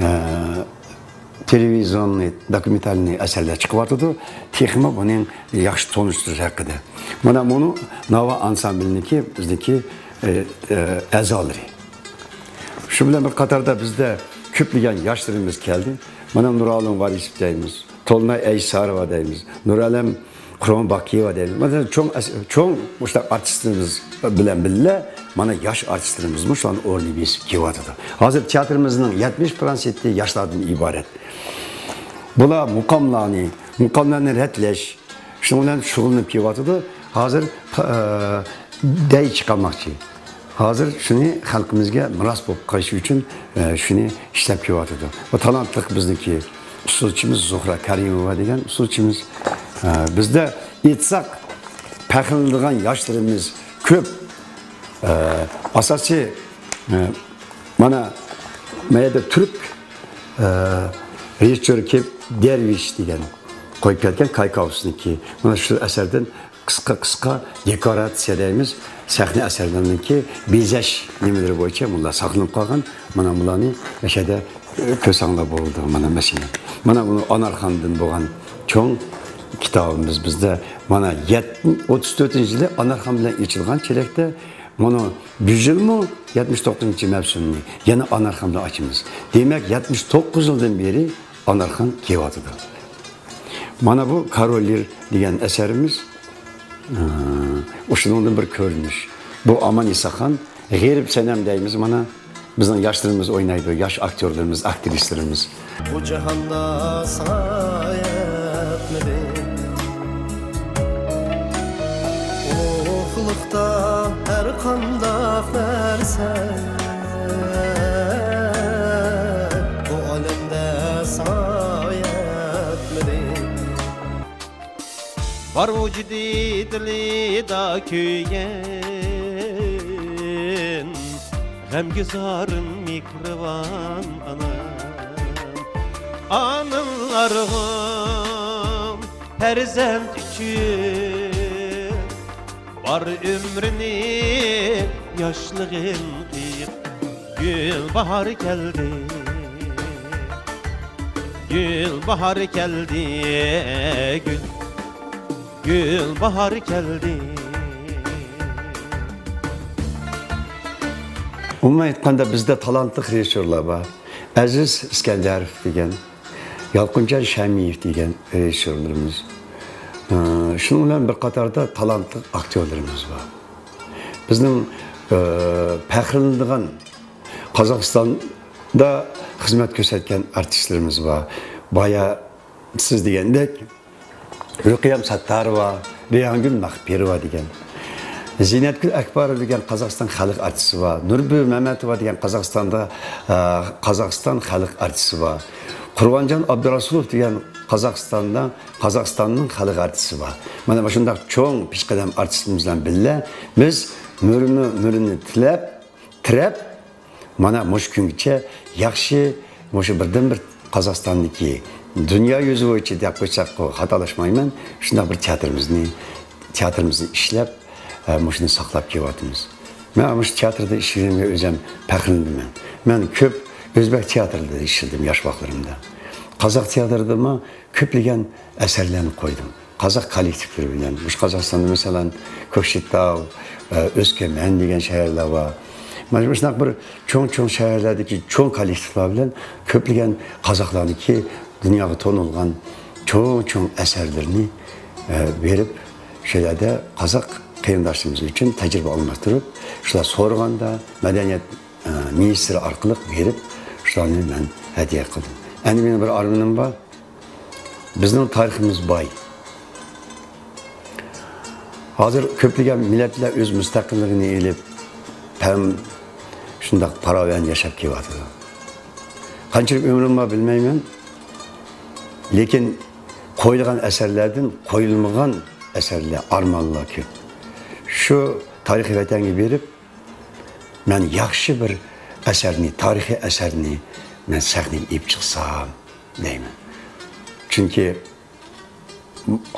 ئە، تېلېۋىزىيوننى، دوكۇمېنتالنىي ئەسەرلەر چىقىۋاتىدۇ. تېخىمۇ بۇنىڭ ياخشى تونۇشتۇرۇش ھەققىدە. مانا بۇنى ناۋا ئانسامبلىنىڭكى، بىزنىڭكى، ئە، ئە، ئەزالىرى. شۇ بىلەن بىر قاتاردا بىزدە كۆپلىگەن ياشلىرىمىز كەلدى. مانا نۇرئالىم ۋارىسوف دەيمىز، تولۇناي ئەيساروۋا دەيمىز، نۇرئالەم قۇرمانباقىيېۋا دەيمىز. مانا چوڭ ئەس-، چوڭ مۇشۇنداق ئارتىسلىرىمىز بىلەن بىللە، مانا ياش ئارتىسلىرىمىزمۇ شۇلارنى ئورنىنى بېسىپ كېلىۋاتىدۇ. ھازىر تىياتىرىمىزنىڭ يەتمىش پىروتسېنتى ياشلاردىن ئىبارەت. بۇلار مۇقاملارنى، مۇقاملارنى رەتلەش، شۇنىڭ بىلەن شۇغۇللىنىپ كېلىۋاتىدۇ. ھازىر، ئە، دەي چىقارماقچى. ھازىر شۇنى خەلقىمىزگە مىراس بولۇپ قېلىشى ئۈچۈن، ئە، شۇنى ئىشلەپ كېلىۋاتىدۇ. بۇ تالانتلىق بىزنىڭكى ئۇسسۇلچىمىز زۇھرا كەرىموۋا دېگەن ئۇسسۇلچىمىز. ئە، بىزدە ئېيتساق، پەخىرلىنىدىغان ياشلىرىمىز كۆپ. ئە، ئاساسىي، ئە، مانا، ما يەردە تۈرك، ئە، رېژىسسور كېلىپ، دەرۋىش دېگەن قويۇپ كەتكەن كايكاۋسنىكى. مانا شۇ ئەسەردىن قىسقا-قىسقا دېكوراتسىيە دەيمىز، سەھنە ئەسەرلىرىنىڭكى بېزەش نېمىلىرى بويىچە مۇنۇلار ساقلىنىپ قالغان. مانا بۇلارنى ئەشەدە كۆرسەڭلار بولىدۇ. مانا مەسىلەن، مانا بۇ ئانارخاندىن بولغان چوڭ كىتابىمىز بىزدە. مانا يەت-، ئوتتۇز تۆتىنچى يىلى ئانارخان بىلەن ئېچىلغان چېلەكتە، مانا بۇ يىلمۇ يەتمىش توققۇزىنچى مەۋسۇمنى يەنە ئانارخان بىلەن ئاچىمىز. دېمەك، يەتمىش توققۇز يىلدىن بېرى ئانارخان كېلىۋاتىدۇ. مانا بۇ كارول لىر دېگەن ئەسەرىمىز. ئە، ئۇشۇنىڭدىن بىر كۆرۈنۈش. بۇ ئامان ئىساخان، غېرىب سەنەم دەيمىز مانا. بىزنىڭ ياشلىرىمىز ئوينايدۇ، ياش ئاكتيورلىرىمىز، ئاكترىسىلىرىمىز. بۇ جاھاندا ساڭا يەتمىدى. ئۇلۇغلۇقتا ھەر قانداق نەرسە، بۇ ئالەمدە ساڭا يەتمىدى. بار ۋۇجۇدى دىلىدا كۆيگەن غەمگە زارىم مېھرىبان ئانام. ئانىلارغا پەرزەنت ئۈچۈن بار ئۆمرىنى ياشلىقىن قىيىپ، گۈل باھار كەلدى، گۈل باھار كەلدى، گۈل، گۈل باھار كەلدى. ئومۇمەن ئېيتقاندا، بىزدە تالانتلىق رېژىسسورلار بار. ئەزىز ئىسكەندەروف دېگەن، يالقۇنجان شەمىيېف دېگەن رېژىسسورلىرىمىز. ئە، شۇنىڭ بىلەن بىر قاتاردا تالانتلىق ئاكتيورلىرىمىز بار. بىزنىڭ، ئە، پەخىرلىنىدىغان، قازاقىستاندا خىزمەت كۆرسەتكەن ئارتىسلىرىمىز بار. بايا سىز دېگەندەك، رۇقىيەم ساتتارova، رەيھانگۈل مەخپىروۋا دېگەن، زىننەتگۈل ئەكباروۋا دېگەن قازاقىستان خەلق ئارتىسى بار، نۇربۈۋى مەمەتوۋا دېگەن قازاقىستاندا، ئە، قازاقىستان خەلق ئارتىسى بار، قۇربانجان ئابدۇراسۇلوف دېگەن قازاقىستاندا، قازاقىستاننىڭ خەلق ئارتىسى بار. مانا مۇشۇنداق چوڭ پېشقەدەم ئارتىسلىرىمىز بىلەن بىللە، بىز مۆرىنى، مۆرىنى تىلەپ، تىرەپ، مانا مۇشۇ كۈنگىچە ياخشى، مۇشۇ بىردىنبىر قازاقىستاندىكى، دۇنيا يۈزى بويىچە دەپ قويساققۇ خاتالاشمايمەن، شۇنداق بىر تىياتىرىمىزنى، تىياتىرىمىزنى ئىشلەپ، ئە، مۇشۇنى ساقلاپ كېلىۋاتىمىز. مەن مۇشۇ تىياتىردا ئىشلىگىنىمگە ئۆزۈم پەخىرلىنىمەن. مەن كۆپ ئۆزبەك تىياتىرىدا ئىشلىدىم ياش ۋاقىتلىرىمدا. قازاق تىياتىرىدىمۇ كۆپلىگەن ئەسەرلەرنى قويدۇم. قازاق كوللېكتىپلىرى بىلەن. مۇشۇ قازاقىستاندا، مەسىلەن، كۆكشېتاۋ، ئە، ئۆسكەمەن دېگەن شەھەرلەر بار. مانا مۇشۇنداق بىر چوڭ-چوڭ شەھەرلەردىكى چوڭ كوللېكتىپلار بىلەن كۆپلىگەن قازاقلارنىڭكى دۇنياغا تونۇلغان چوڭ-چوڭ ئەسەرلىرىنى، ئە، بېرىپ، شۇ يەردە قازاق قېرىنداشلىرىمىز ئۈچۈن تەجرىبە ئالماشتۇرۇپ، شۇلار سورىغاندا مەدەنىيەت، ئە، مىنىستىرى ئارقىلىق بېرىپ، شۇلارنى مەن ھەدىيە قىلدىم. ئەمدى مېنىڭ بىر ئارمىنىم بار. بىزنىڭ تارىخىمىز باي. ھازىر كۆپلىگەن مىللەتلەر ئۆز مۇستەقىللىقىنى ئېلىپ، ھەم شۇنداق پاراۋان ياشاپ كېلىۋاتىدۇ. قانچىلىك ئۆمرۈم بار بىلمەيمەن. لېكىن قويۇلغان ئەسەرلەردىن قويۇلمىغان ئەسەرلەر، ئارمانلار كۆپ. شۇ تارىخىي ۋەتەنگە بېرىپ، مەن ياخشى بىر ئەسەرنى، تارىخىي ئەسەرنى مەن سەھنىگە ئېلىپ چىقسام دەيمەن. چۈنكى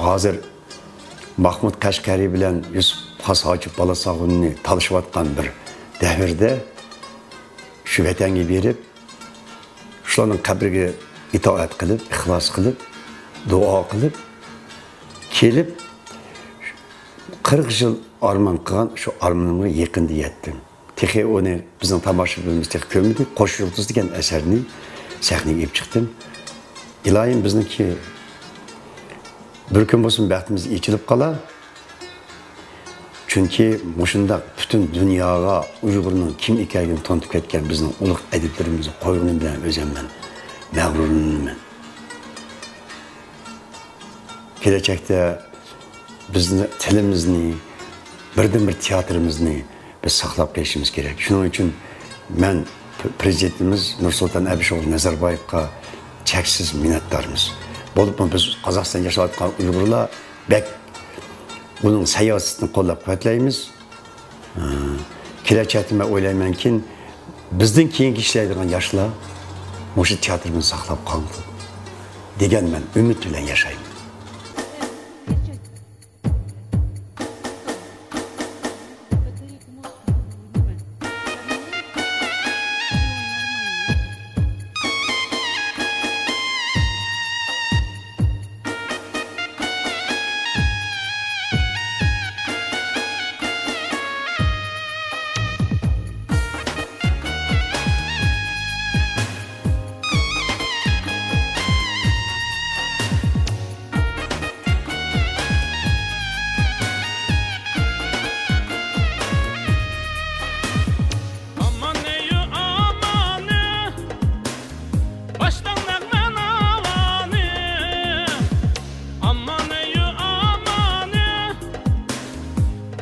ھازىر ماخمۇت قەشقەرى بىلەن يۈسۈپ خاس ھاجىپ بالاساغۇننى تالىشىۋاتقان بىر دەۋردە شۇ ۋەتەنگە بېرىپ، شۇلارنىڭ قەبرىگە ئىتائەت قىلىپ، ئىخلاس قىلىپ، دۇئا قىلىپ، كېلىپ، قىرىق يىل ئارمان قىلغان شۇ ئارمىنىمغا يېقىندا يەتتىم. تېخى ئۇنى بىزنىڭ تاماشىبىنىمىز تېخى كۆرمىدى. قوش يۇلتۇز دېگەن ئەسەرنى سەھنىگە ئېلىپ چىقتىم. ئىلاھىم، بىزنىڭكى بىر كۈن بولسۇن بەختىمىز ئېچىلىپ قالا. چۈنكى مۇشۇنداق پۈتۈن دۇنياغا ئۇيغۇرنىڭ كىم ئىكەنلىكىنى تونۇتۇپ كەتكەن بىزنىڭ ئۇلۇغ ئەدىبلىرىمىزنى قويغىنىم بىلەن ئۆزۈم مەن مەغرۇرلىنىمەن. كېلەچەكتە بىزنى، تىلىمىزنى، بىردىنبىر تىياتىرىمىزنى بىز ساقلاپ قېلىشىمىز كېرەك. شۇنىڭ ئۈچۈن مەن پ-، پرېزىدېنتىمىز نۇرسۇلتان ئەبىشوغلى نازاربايېۋقا چەكسىز مىننەتدارمىز. بولۇپمۇ بىز قازاقىستاندا ياشاۋاتقان ئۇيغۇرلار بەك ئۇنىڭ سىياسىتىنى قوللاپ قۇۋۋەتلەيمىز. ئە، كېلەچەكتە مەن ئويلايمەنكى، بىزدىن كېيىنكى ئىشلەيدىغان ياشلار مۇشۇ تىياتىرىمىزنى ساقلاپ قالىدۇ دېگەن مەن ئۈمىد بىلەن ياشايمەن. ئامان ئەيۇ ئامانى، باشلاڭ نەغمە ناۋانى. ئامان ئەيۇ ئامانى،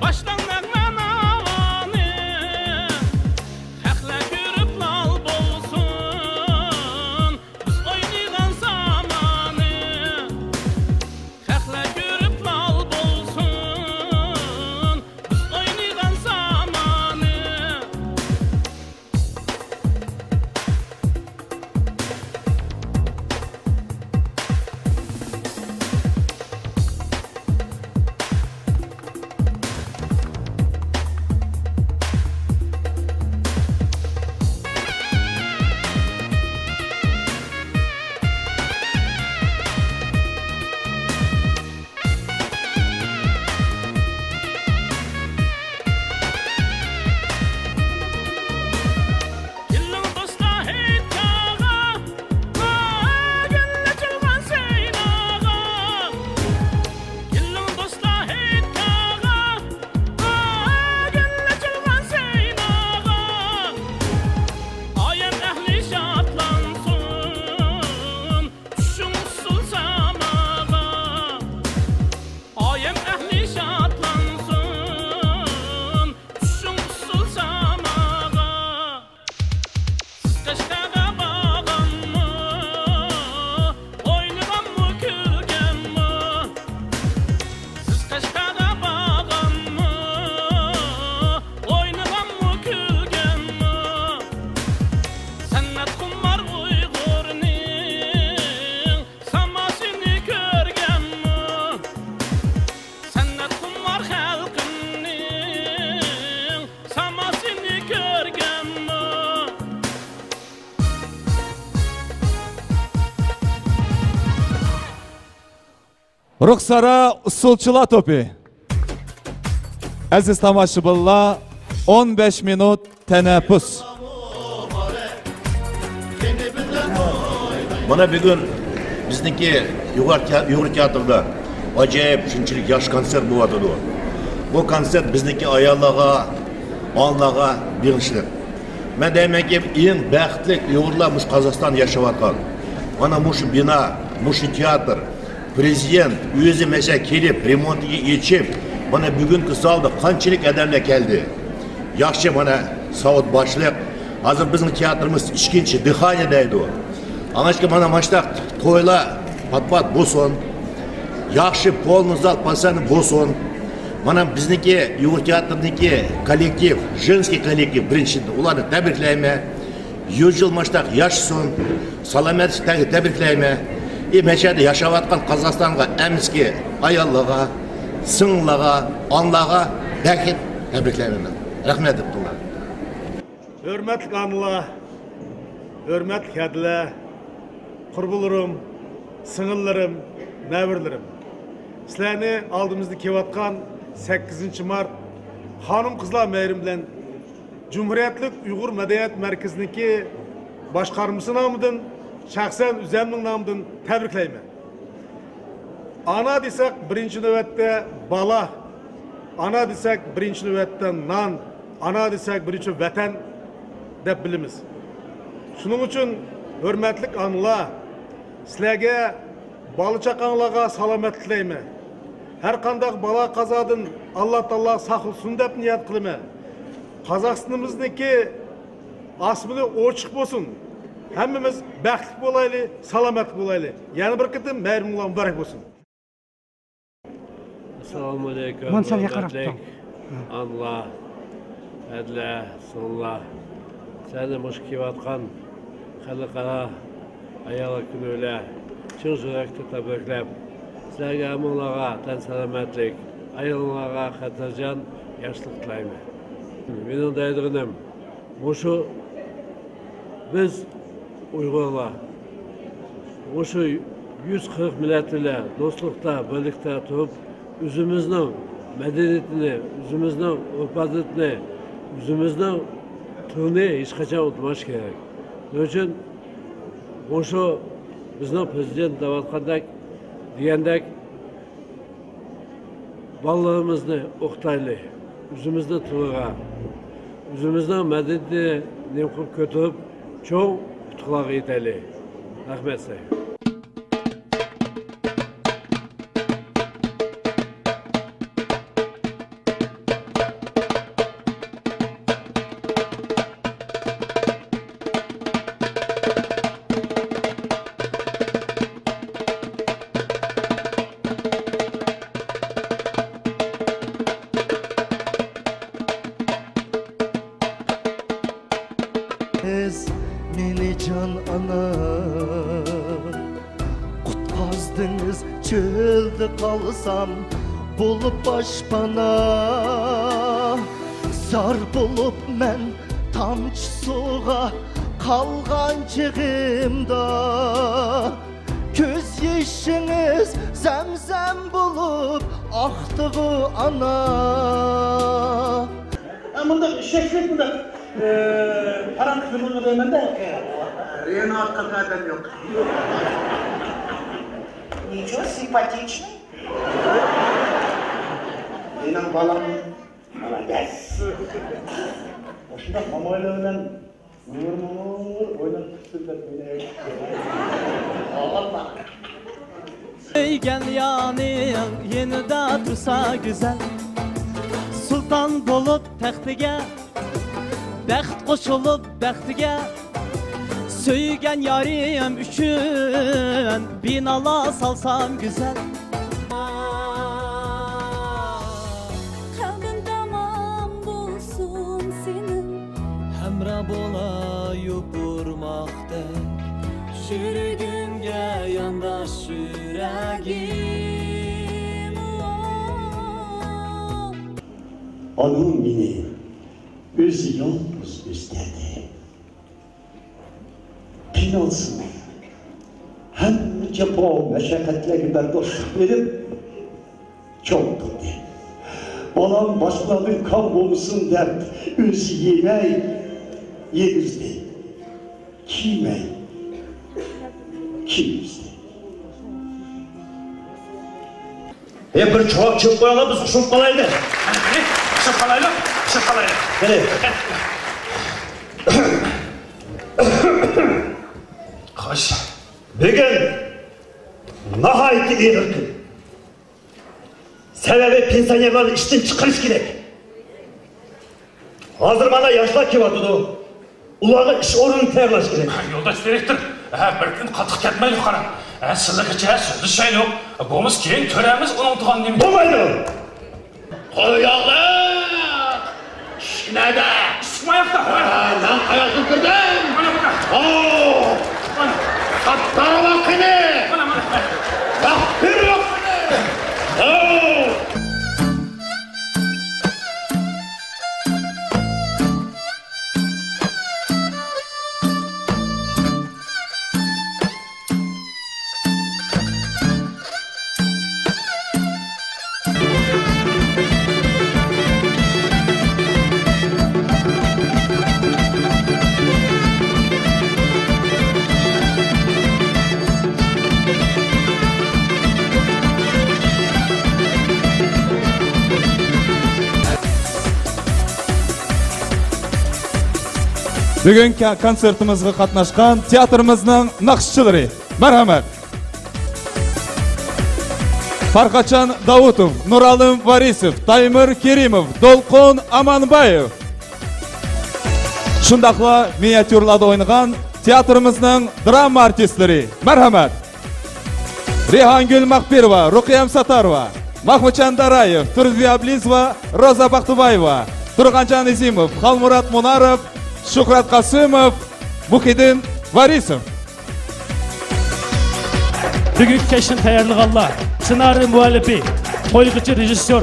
باشلاڭ نەغمە ناۋانى. خەقلەر كۆرۈپ لال بولسۇن، بىز ئوينىغان سامانى. خەقلەر كۆرۈپ لال بولسۇن، بىز ئوينىغان سامانى. كېلىڭ دوستلار ھېيتگاھقا، گۈل ئېچىلغان سەيناغا. كېلىڭ دوستلار ھېيتگاھقا، گۈل ئېچىلغان سەيناغا. ئايەم ئەھلى شادلانسۇن، چۈشۈڭ ئۇسسۇل ساماغا. ئايەم ئەھلى شادلانسۇن، چۈشۈڭ ئۇسسۇل ساماغا. سىز قەشقەرگە بارغانمۇ، ئوينىغانمۇ، كۈلگەنمۇ؟ سىز قەشقەرگە بارغانمۇ، ئوينىغانمۇ، كۈلگەنمۇ؟ سەنئەتخۇمار ئۇيغۇرنىڭ ساماسىنى كۆرگەنمۇ؟ سەنئەتخۇمار خەلقىمنىڭ ساماسىنى كۆرگەنمۇ؟ رۇخسارا ئۇسسۇلچىلار توپى. ئەزىز تاماشىبىنلار، ئون بەش مىنۇت تەنەپپۇس. مانا بۈگۈن بىزنىڭكى ئۇيغۇر تىيا-، ئۇيغۇر تىياتىرىدا ئاجايىپ شۇنچىلىك ياخشى كونسېرت بولۇۋاتىدۇ. بۇ كونسېرت بىزنىڭكى ئاياللارغا، ئانىلارغا بېغىشلىق. مەن دەيمەنكى، ئەڭ بەختلىك ئۇيغۇرلار مۇشۇ قازاقىستاندا ياشاۋاتقان. مانا مۇشۇ بىنا، مۇشۇ تىياتىر، پرېزىدېنت ئۆزى مەسىلەن كېلىپ، رېمونتىگە ئېچىپ، مانا بۈگۈنكى زالدا قانچىلىك ئادەملەر كەلدى. ياخشى، مانا ساۋۇت باشلىق، ھازىر بىزنىڭ تىياتىرىمىز ئىككىنچى دىخانىيە دەيدۇ. ئاڭلاشقا مانا ماشتاق تويلار پات-پات بولسۇن. ياخشى پولنى زال پاسانى بولسۇن. مانا بىزنىڭكى ئۇيغۇر تىياتىرىنىڭكى كوللېكتىپ، ژېنسكىي كوللېكتىپ بىرىنچىدىن ئۇلارنى تەبرىكلەيمەن. يۈز يىل مۇشۇنداق ياشىسۇن، سالامەتلىك تەبرىكلەيمەن. ئى مەشەدە ياشاۋاتقان قازاقىستانغا ئەمىسىكى ئاياللارغا، سىڭىللارغا، ئانىلارغا بەك تەبرىكلەيمەن مەن. رەھمەت دەپتۇللا. ھۆرمەتلىك ئانىلار، ھۆرمەتلىك ھەدىلەر، قۇربىلىرىم، سىڭىللىرىم، نەۋرىلىرىم، سىلەرنى ئالدىمىزدا كېلىۋاتقان سەككىزىنچى مارت خانىم-قىزلار مەيرىمى بىلەن جۇمھۇرىيەتلىك ئۇيغۇر مەدەنىيەت مەركىزىنىڭكى باشقارمىسى نامىدىن، شەخسەن ئۆزۈمنىڭ نامىدىن تەبرىكلەيمەن. ئانا دېسەك، بىرىنچى نۆۋەتتە بالا، ئانا دېسەك، بىرىنچى نۆۋەتتە نان، ئانا دېسەك، بىرىنچى ۋەتەن دەپ بىلىمىز. شۇنىڭ ئۈچۈن، ھۆرمەتلىك ئانىلار، سىلەرگە، بالا-چاقاڭلارغا سالامەتلىك تىلەيمەن. ھەر قانداق بالا-قازادىن ئاللا تائالا ساقلىسۇن دەپ نىيەت قىلىمەن. قازاقىستىنىمىزنىڭكى ئاسمىنى ئوچۇق بولسۇن. ھەممىمىز بەختلىك بولايلى، سالامەتلىك بولايلى. يەنە بىر قېتىم مەيرىمىڭلار مۇبارەك بولسۇن. ئەسسالامۇ ئەلەيكۇم، مانا سەن ياقىراق ھۆرمەتلىك تۇر. ئانىلار، ھەدىلەر، سىڭىللار. سىلەرنى مۇشۇ كېلىۋاتقان خەلقئارا ئاياللار كۈنى بىلەن چىن يۈرەكتىن تەبرىكلەپ، سىلەرگە ھەممىڭلارغا تەن سالامەتلىك، ئايالىڭلارغا خاتىرجەم ياشلىق تىلەيمەن. مېنىڭ دەيدىغىنىم، مۇشۇ بىز ئۇيغۇرلار، مۇشۇ يۈز قىرىق مىللەت بىلەن دوستلۇقتا، بىرلىكتە تۇرۇپ، ئۆزىمىزنىڭ مەدەنىيىتىنى، ئۆزىمىزنىڭ ئۆرپ-ئادىتىنى، ئۆزىمىزنىڭ تىلىنى ھېچقاچان ئۇنتۇماش كېرەك. شۇنىڭ ئۈچۈن مۇشۇ بىزنىڭ پىرېزىدېنت دەۋاتقاندەك، دېگەندەك، بالىلىرىمىزنى ئوقۇتايلى، ئۆزىمىزنىڭ تىلىغا، ئۆزىمىزنىڭ مەدەنىيىتىنى نېمە قىلىپ كۆتۈرۈپ، چوڭ ئۇتۇقلارغا يېتەيلى. رەھمەت سىزگە. سىز مېنى جان ئانا، قۇتقازدىڭىز چۆلدە قالسام بولۇپ باشپانا. زار بولۇپ مەن تامچە سۇغا قالغان چېغىمدا، كۆز يېشىڭىز زەمزەم بولۇپ ئاقتىغۇ ئانا. ھە، مۇنداق ئىشەكلىك مۇنداق، ئە، پاراڭ قىلىپ دەيمەن-دە. رېنواتقا ئادەم يوق. Ничего, симпатичный. مېنىڭ بالام مۇنداق مامايلار بىلەن مۇڭۇر-مۇڭۇر ئويناپ تۇرسۇن دەپ مېنى ئەۋەتىپتۇ. سۆيگەن يارنىڭ يېنىدا تۇرسا گۈزەل، سۇلتان بولۇپ تەختىگە، بەخت قوشۇلۇپ بەختىگە، سۆيگەن يارىم ئۈچۈن بىنالار سالسام گۈزەل. قەلبىم تامام بولسۇن سېنىڭ، ھەمراھ بولا يوپۇرماقتەك، يۈرىكىمگە يانداش يۈرەگىم. ئانام مېنى ئۆزى يالغۇز ئۆستۈردى. قىينالسىمۇ، ھەممە جاپا مەشەققەتلەرگە بەرداشلىق بېرىپ چوڭ قىلدى. بالام باشقىلاردىن كام بولمىسۇن دەپ ئۆزى يېمەي يېگۈزدى، كىيمەي كىيگۈزدى. ھەي، بىر چوۋاك چېپىپ قويۇڭلار، بىز ئۇخلاپ قالايلى. قېنى، ئۇخلاپ قالايلى، ئۇخلاپ قالايلى. قېنى. خوش. بۈگۈن ناھايىتى ئېغىر كۈن. سەۋەبى، پېنسىيونېرلارنى ئىشتىن چىقىرىش كېرەك. ھازىر مانا ياشلار كېلىۋاتىدۇ. ئۇلارغا ئىش ئورنىنى تەييارلاش كېرەك. يولداش دىرېكتور، ھە، بىر كۈن قاتتىق كەتمەيلى قاراڭ. ھە، سىلىغىچە سۆزلىشەيلۇق. بولمىسا كېيىن كۆرەرمىز ئۇنىڭ تۇغان نېمە. بولمايدۇ. قويۇڭلار! ئىشىك نەدە؟ ئىشىك ماياقتا. ھە، نان قاياقتىن كىردىڭ؟ مانا، مانا. ئاۋ! مانا. قاتتىق قېنى! مانا، مانا. ۋاقىت بېرىۋاتقىنى! ئاۋ! بۈگۈنكى كونسېرتىمىزغا قاتناشقان تىياتىرىمىزنىڭ ناخشىچىلىرى، مەرھەمەت! پارخاتجان داۋۇتوف، نۇرئالىم ۋارىسوف، تايمۇر كېرىموف، دولقۇن ئامانبايېۋ. شۇنداقلا مىنىياتيۇرلاردا ئوينىغان تىياتىرىمىزنىڭ دىراما ئارتىسلىرى، مەرھەمەت! رەيھانگۈل مەخپىروۋا، رۇقىيەم ساتاروۋا، ماخمۇتجان دارايېۋ، تۇرزىيا ئابلىزوۋا، روزا باقتىبايېۋا، تۇرغانجان ئېزىموف، خالمۇرات مۇناروف، شۇھرەت قاسىموف، مۇھىدىن ۋارىسوف. بۈگۈنكى كەچنى تەييارلىغانلار: سېنارىي مۇئەللىپى، قويغۇچى رېژىسسور،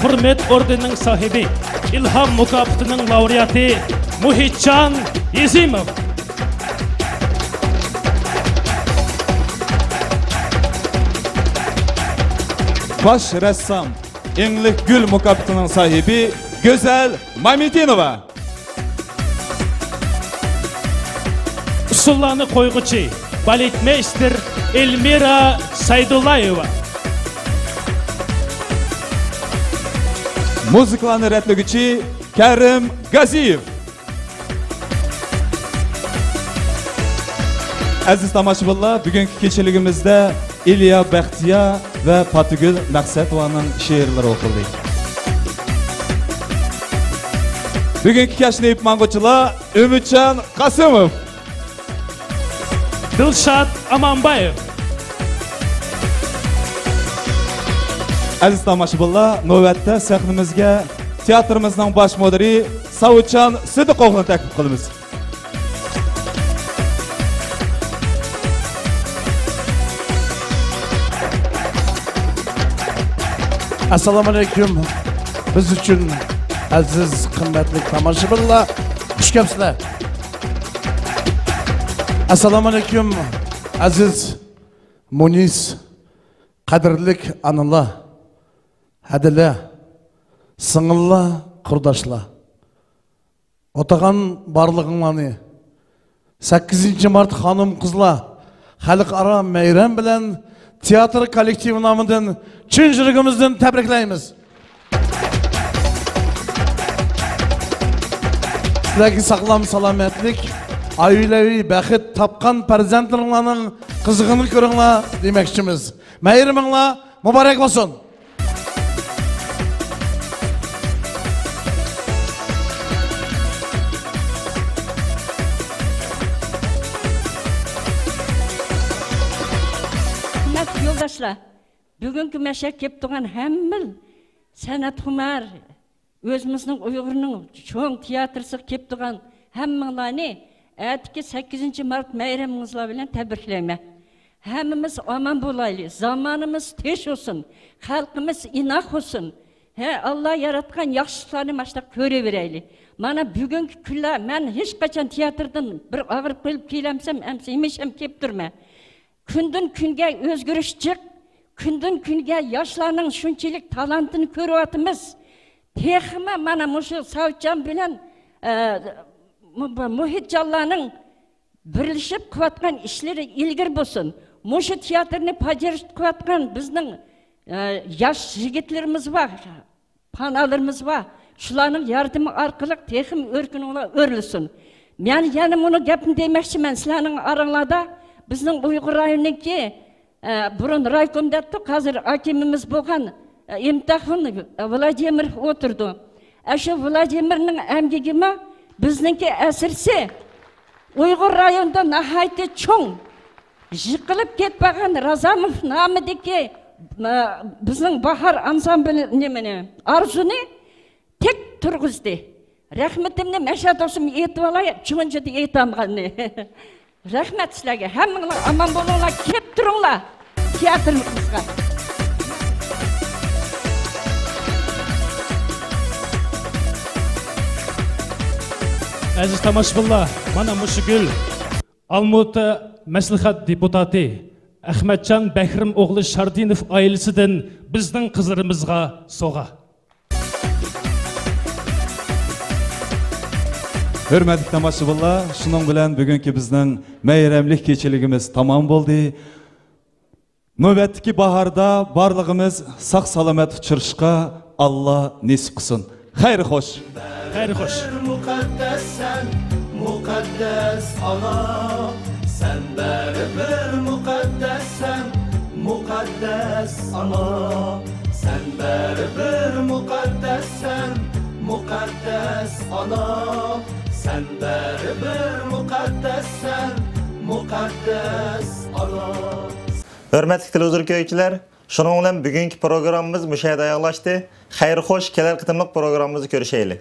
ھۆرمەت ئوردېنىنىڭ ساھىبى، ئىلھام مۇكاپاتىنىڭ لاۋرېئاتى مۇھىتجان ئېزىموف. باش رەسسام، ئېڭلىك گۈل مۇكاپاتىنىڭ ساھىبى گۈزەل مامىتىنوۋا. ئۇسسۇللارنى قويغۇچى، بالېتمېيستېر ئېلمىرا سەيدۇللايېۋا. مۇزىكىلارنى رەتلىگۈچى كەرىم گازىيېۋ. ئەزىز تاماشىبىنلار، بۈگۈنكى كېچىلىكىمىزدە ئىليا بەختىيار ۋە پاتىگۈل مەقسەتوۋانىڭ شېئىرلىرى ئوقۇلدى. بۈگۈنكى كەچنى ئېلىپ ماڭغۇچىلار ئۈمىدجان قاسىموف. دىلشات ئامانبايېۋ. ئەزىز تاماشىبىنلار، نۆۋەتتە سەھنىمىزگە تىياتىرىمىزنىڭ باش مۇدىرى ساۋۇتجان سىدىقوغلۇنى تەكلىپ قىلىمىز. ئەسسالامۇئەلەيكۇم. بىز ئۈچۈن ئەزىز، قىممەتلىك تاماشىبىنلار، خۇش كەپسىلەر. ئەسسالامۇئەلەيكۇم، ئەزىز مۇنىس، قەدىرلىك ئانىلار، ھەدىلەر، سىڭىللار، قۇرداشلار. ئوتاغان بارلىقىڭلارنى سەككىزىنچى مارت خانىم-قىزلار خەلقئارا مەيرەم بىلەن تىياتىر كوللېكتىپى نامىدىن چىن يۈرىكىمىزدىن تەبرىكلەيمىز. سىلەرگە ساغلام سالامەتلىك، ئائىلىۋى بەخت تاپقان پەرزەنتلىرىڭلارنىڭ قىزىقىنى كۆرۈڭلار دېمەكچىمىز. مەيرىمىڭلار مۇبارەك بولسۇن! ھۆرمەتلىك يولداشلار، بۈگۈنكى مەشەگە كېلىپ تۇرغان ھەممە سەنئەتخۇمار، ئۆزىمىزنىڭ ئۇيغۇرنىڭ چوڭ تىياتىرىسىغا كېلىپ تۇرغان ھەممىڭلارنى ئەتىكى سەككىزىنچى مارت مەيرىمىڭىزلار بىلەن تەبرىكلەيمەن. ھەممىمىز ئامان بولايلى، زامانىمىز تىنچ بولسۇن، خەلقىمىز ئىناق بولسۇن. ھە، ئاللا ياراتقان ياخشىلىقلارنى ماشۇنداق كۆرۈۋېرەيلى. مانا بۈگۈنكى كۈنلەر، مەن ھېچقاچان تىياتىردىن بىر ئاغرىپ قېلىپ كېلەمسەم، ئەمسە ھېمىشەم كېلىپ تۇرىمەن. كۈندىن كۈنگە ئۆزگىرىش جىق، كۈندىن كۈنگە ياشلارنىڭ شۇنچىلىك تالانتىنى كۆرۈۋاتىمىز. تېخىمۇ مانا مۇشۇ ساۋۇتجان بىلەن، ئە، مۇ-، بۇ مۇھىتجانلارنىڭ بىرلىشىپ قىلىۋاتقان ئىشلىرى ئىلگىرى بولسۇن. مۇشۇ تىياتىرنى پاجىرىش قىلىۋاتقان بىزنىڭ، ئە، ياش يىگىتلىرىمىز بار. پاناھلىرىمىز بار. شۇلارنىڭ ياردىمى ئارقىلىق تېخىمۇ ئۆركىنىڭلار ئۆرلىسۇن. مەن يەنە مۇنۇ گەپنى دېمەكچىمەن، سىلەرنىڭ ئاراڭلاردا بىزنىڭ ئۇيغۇر رايونىنىڭكى، ئە، بۇرۇن رايكوم دەپتۇق، ھازىر ئاكىمىمىز بولغان، ئە، ئىمتىخۇن ۋلادىمىر ئولتۇرىدۇ. ئە، شۇ ۋلادىمىرنىڭ ئەمگىكىمۇ بىزنىڭكى ئەسىرسى ئۇيغۇر رايونىدا ناھايىتى چوڭ يىقىلىپ كېتىپ قالغان رازاموف نامىدىكى، ئە، بىزنىڭ باھار ئانسامبىل نېمىنى، ئارزۇنى تىك تۇرغۇزدى. رەھمىتىمنى مەشەدە تۇرسام ئېيتىۋالاي، چۈنجىدە ئېيتالمىغاننى. رەھمەت سىلەرگە. ھەممىڭلار ئامان بولۇڭلار، كېلىپ تۇرۇڭلار تىياتىرىمىزغا. ئەزىز تاماشىبىنلار، مانا مۇشۇ گۈل ئالمۇتا مەسلىھەت دېپۇتاتى ئەخمەتجان بەكرىم ئوغلى شاردىنوف ئائىلىسىدىن بىزنىڭ قىزلىرىمىزغا سوۋغا. ھۆرمەتلىك تاماشىبىنلار، شۇنىڭ بىلەن بۈگۈنكى بىزنىڭ مەيرەملىك كېچىلىكىمىز تامام بولدى. نۆۋەتتىكى باھاردا بارلىقىمىز ساق-سالامەت ئۇچرىشىشقا ئاللا نېسىپ قىلسۇن. خەير خوش. خەير خوش. مۇقەددەسسەن، مۇقەددەس. ئانا، سەن بەرىبىر مۇقەددەسسەن، مۇقەددەس ئانا. سەن بەرىبىر مۇقەددەسسەن، مۇقەددەس ئانا. سەن بەرىبىر مۇقەددەسسەن، مۇقەددەس ئانا. ھۆرمەتلىك تېلېۋىزور كۆرگۈچىلەر، شۇنىڭ بىلەن بۈگۈنكى پروگراممىمىز مۇشۇ يەردە ئاياغلاشتى. خەير خوش، كېلەر قېتىملىق پروگراممىمىزدا كۆرۈشەيلى.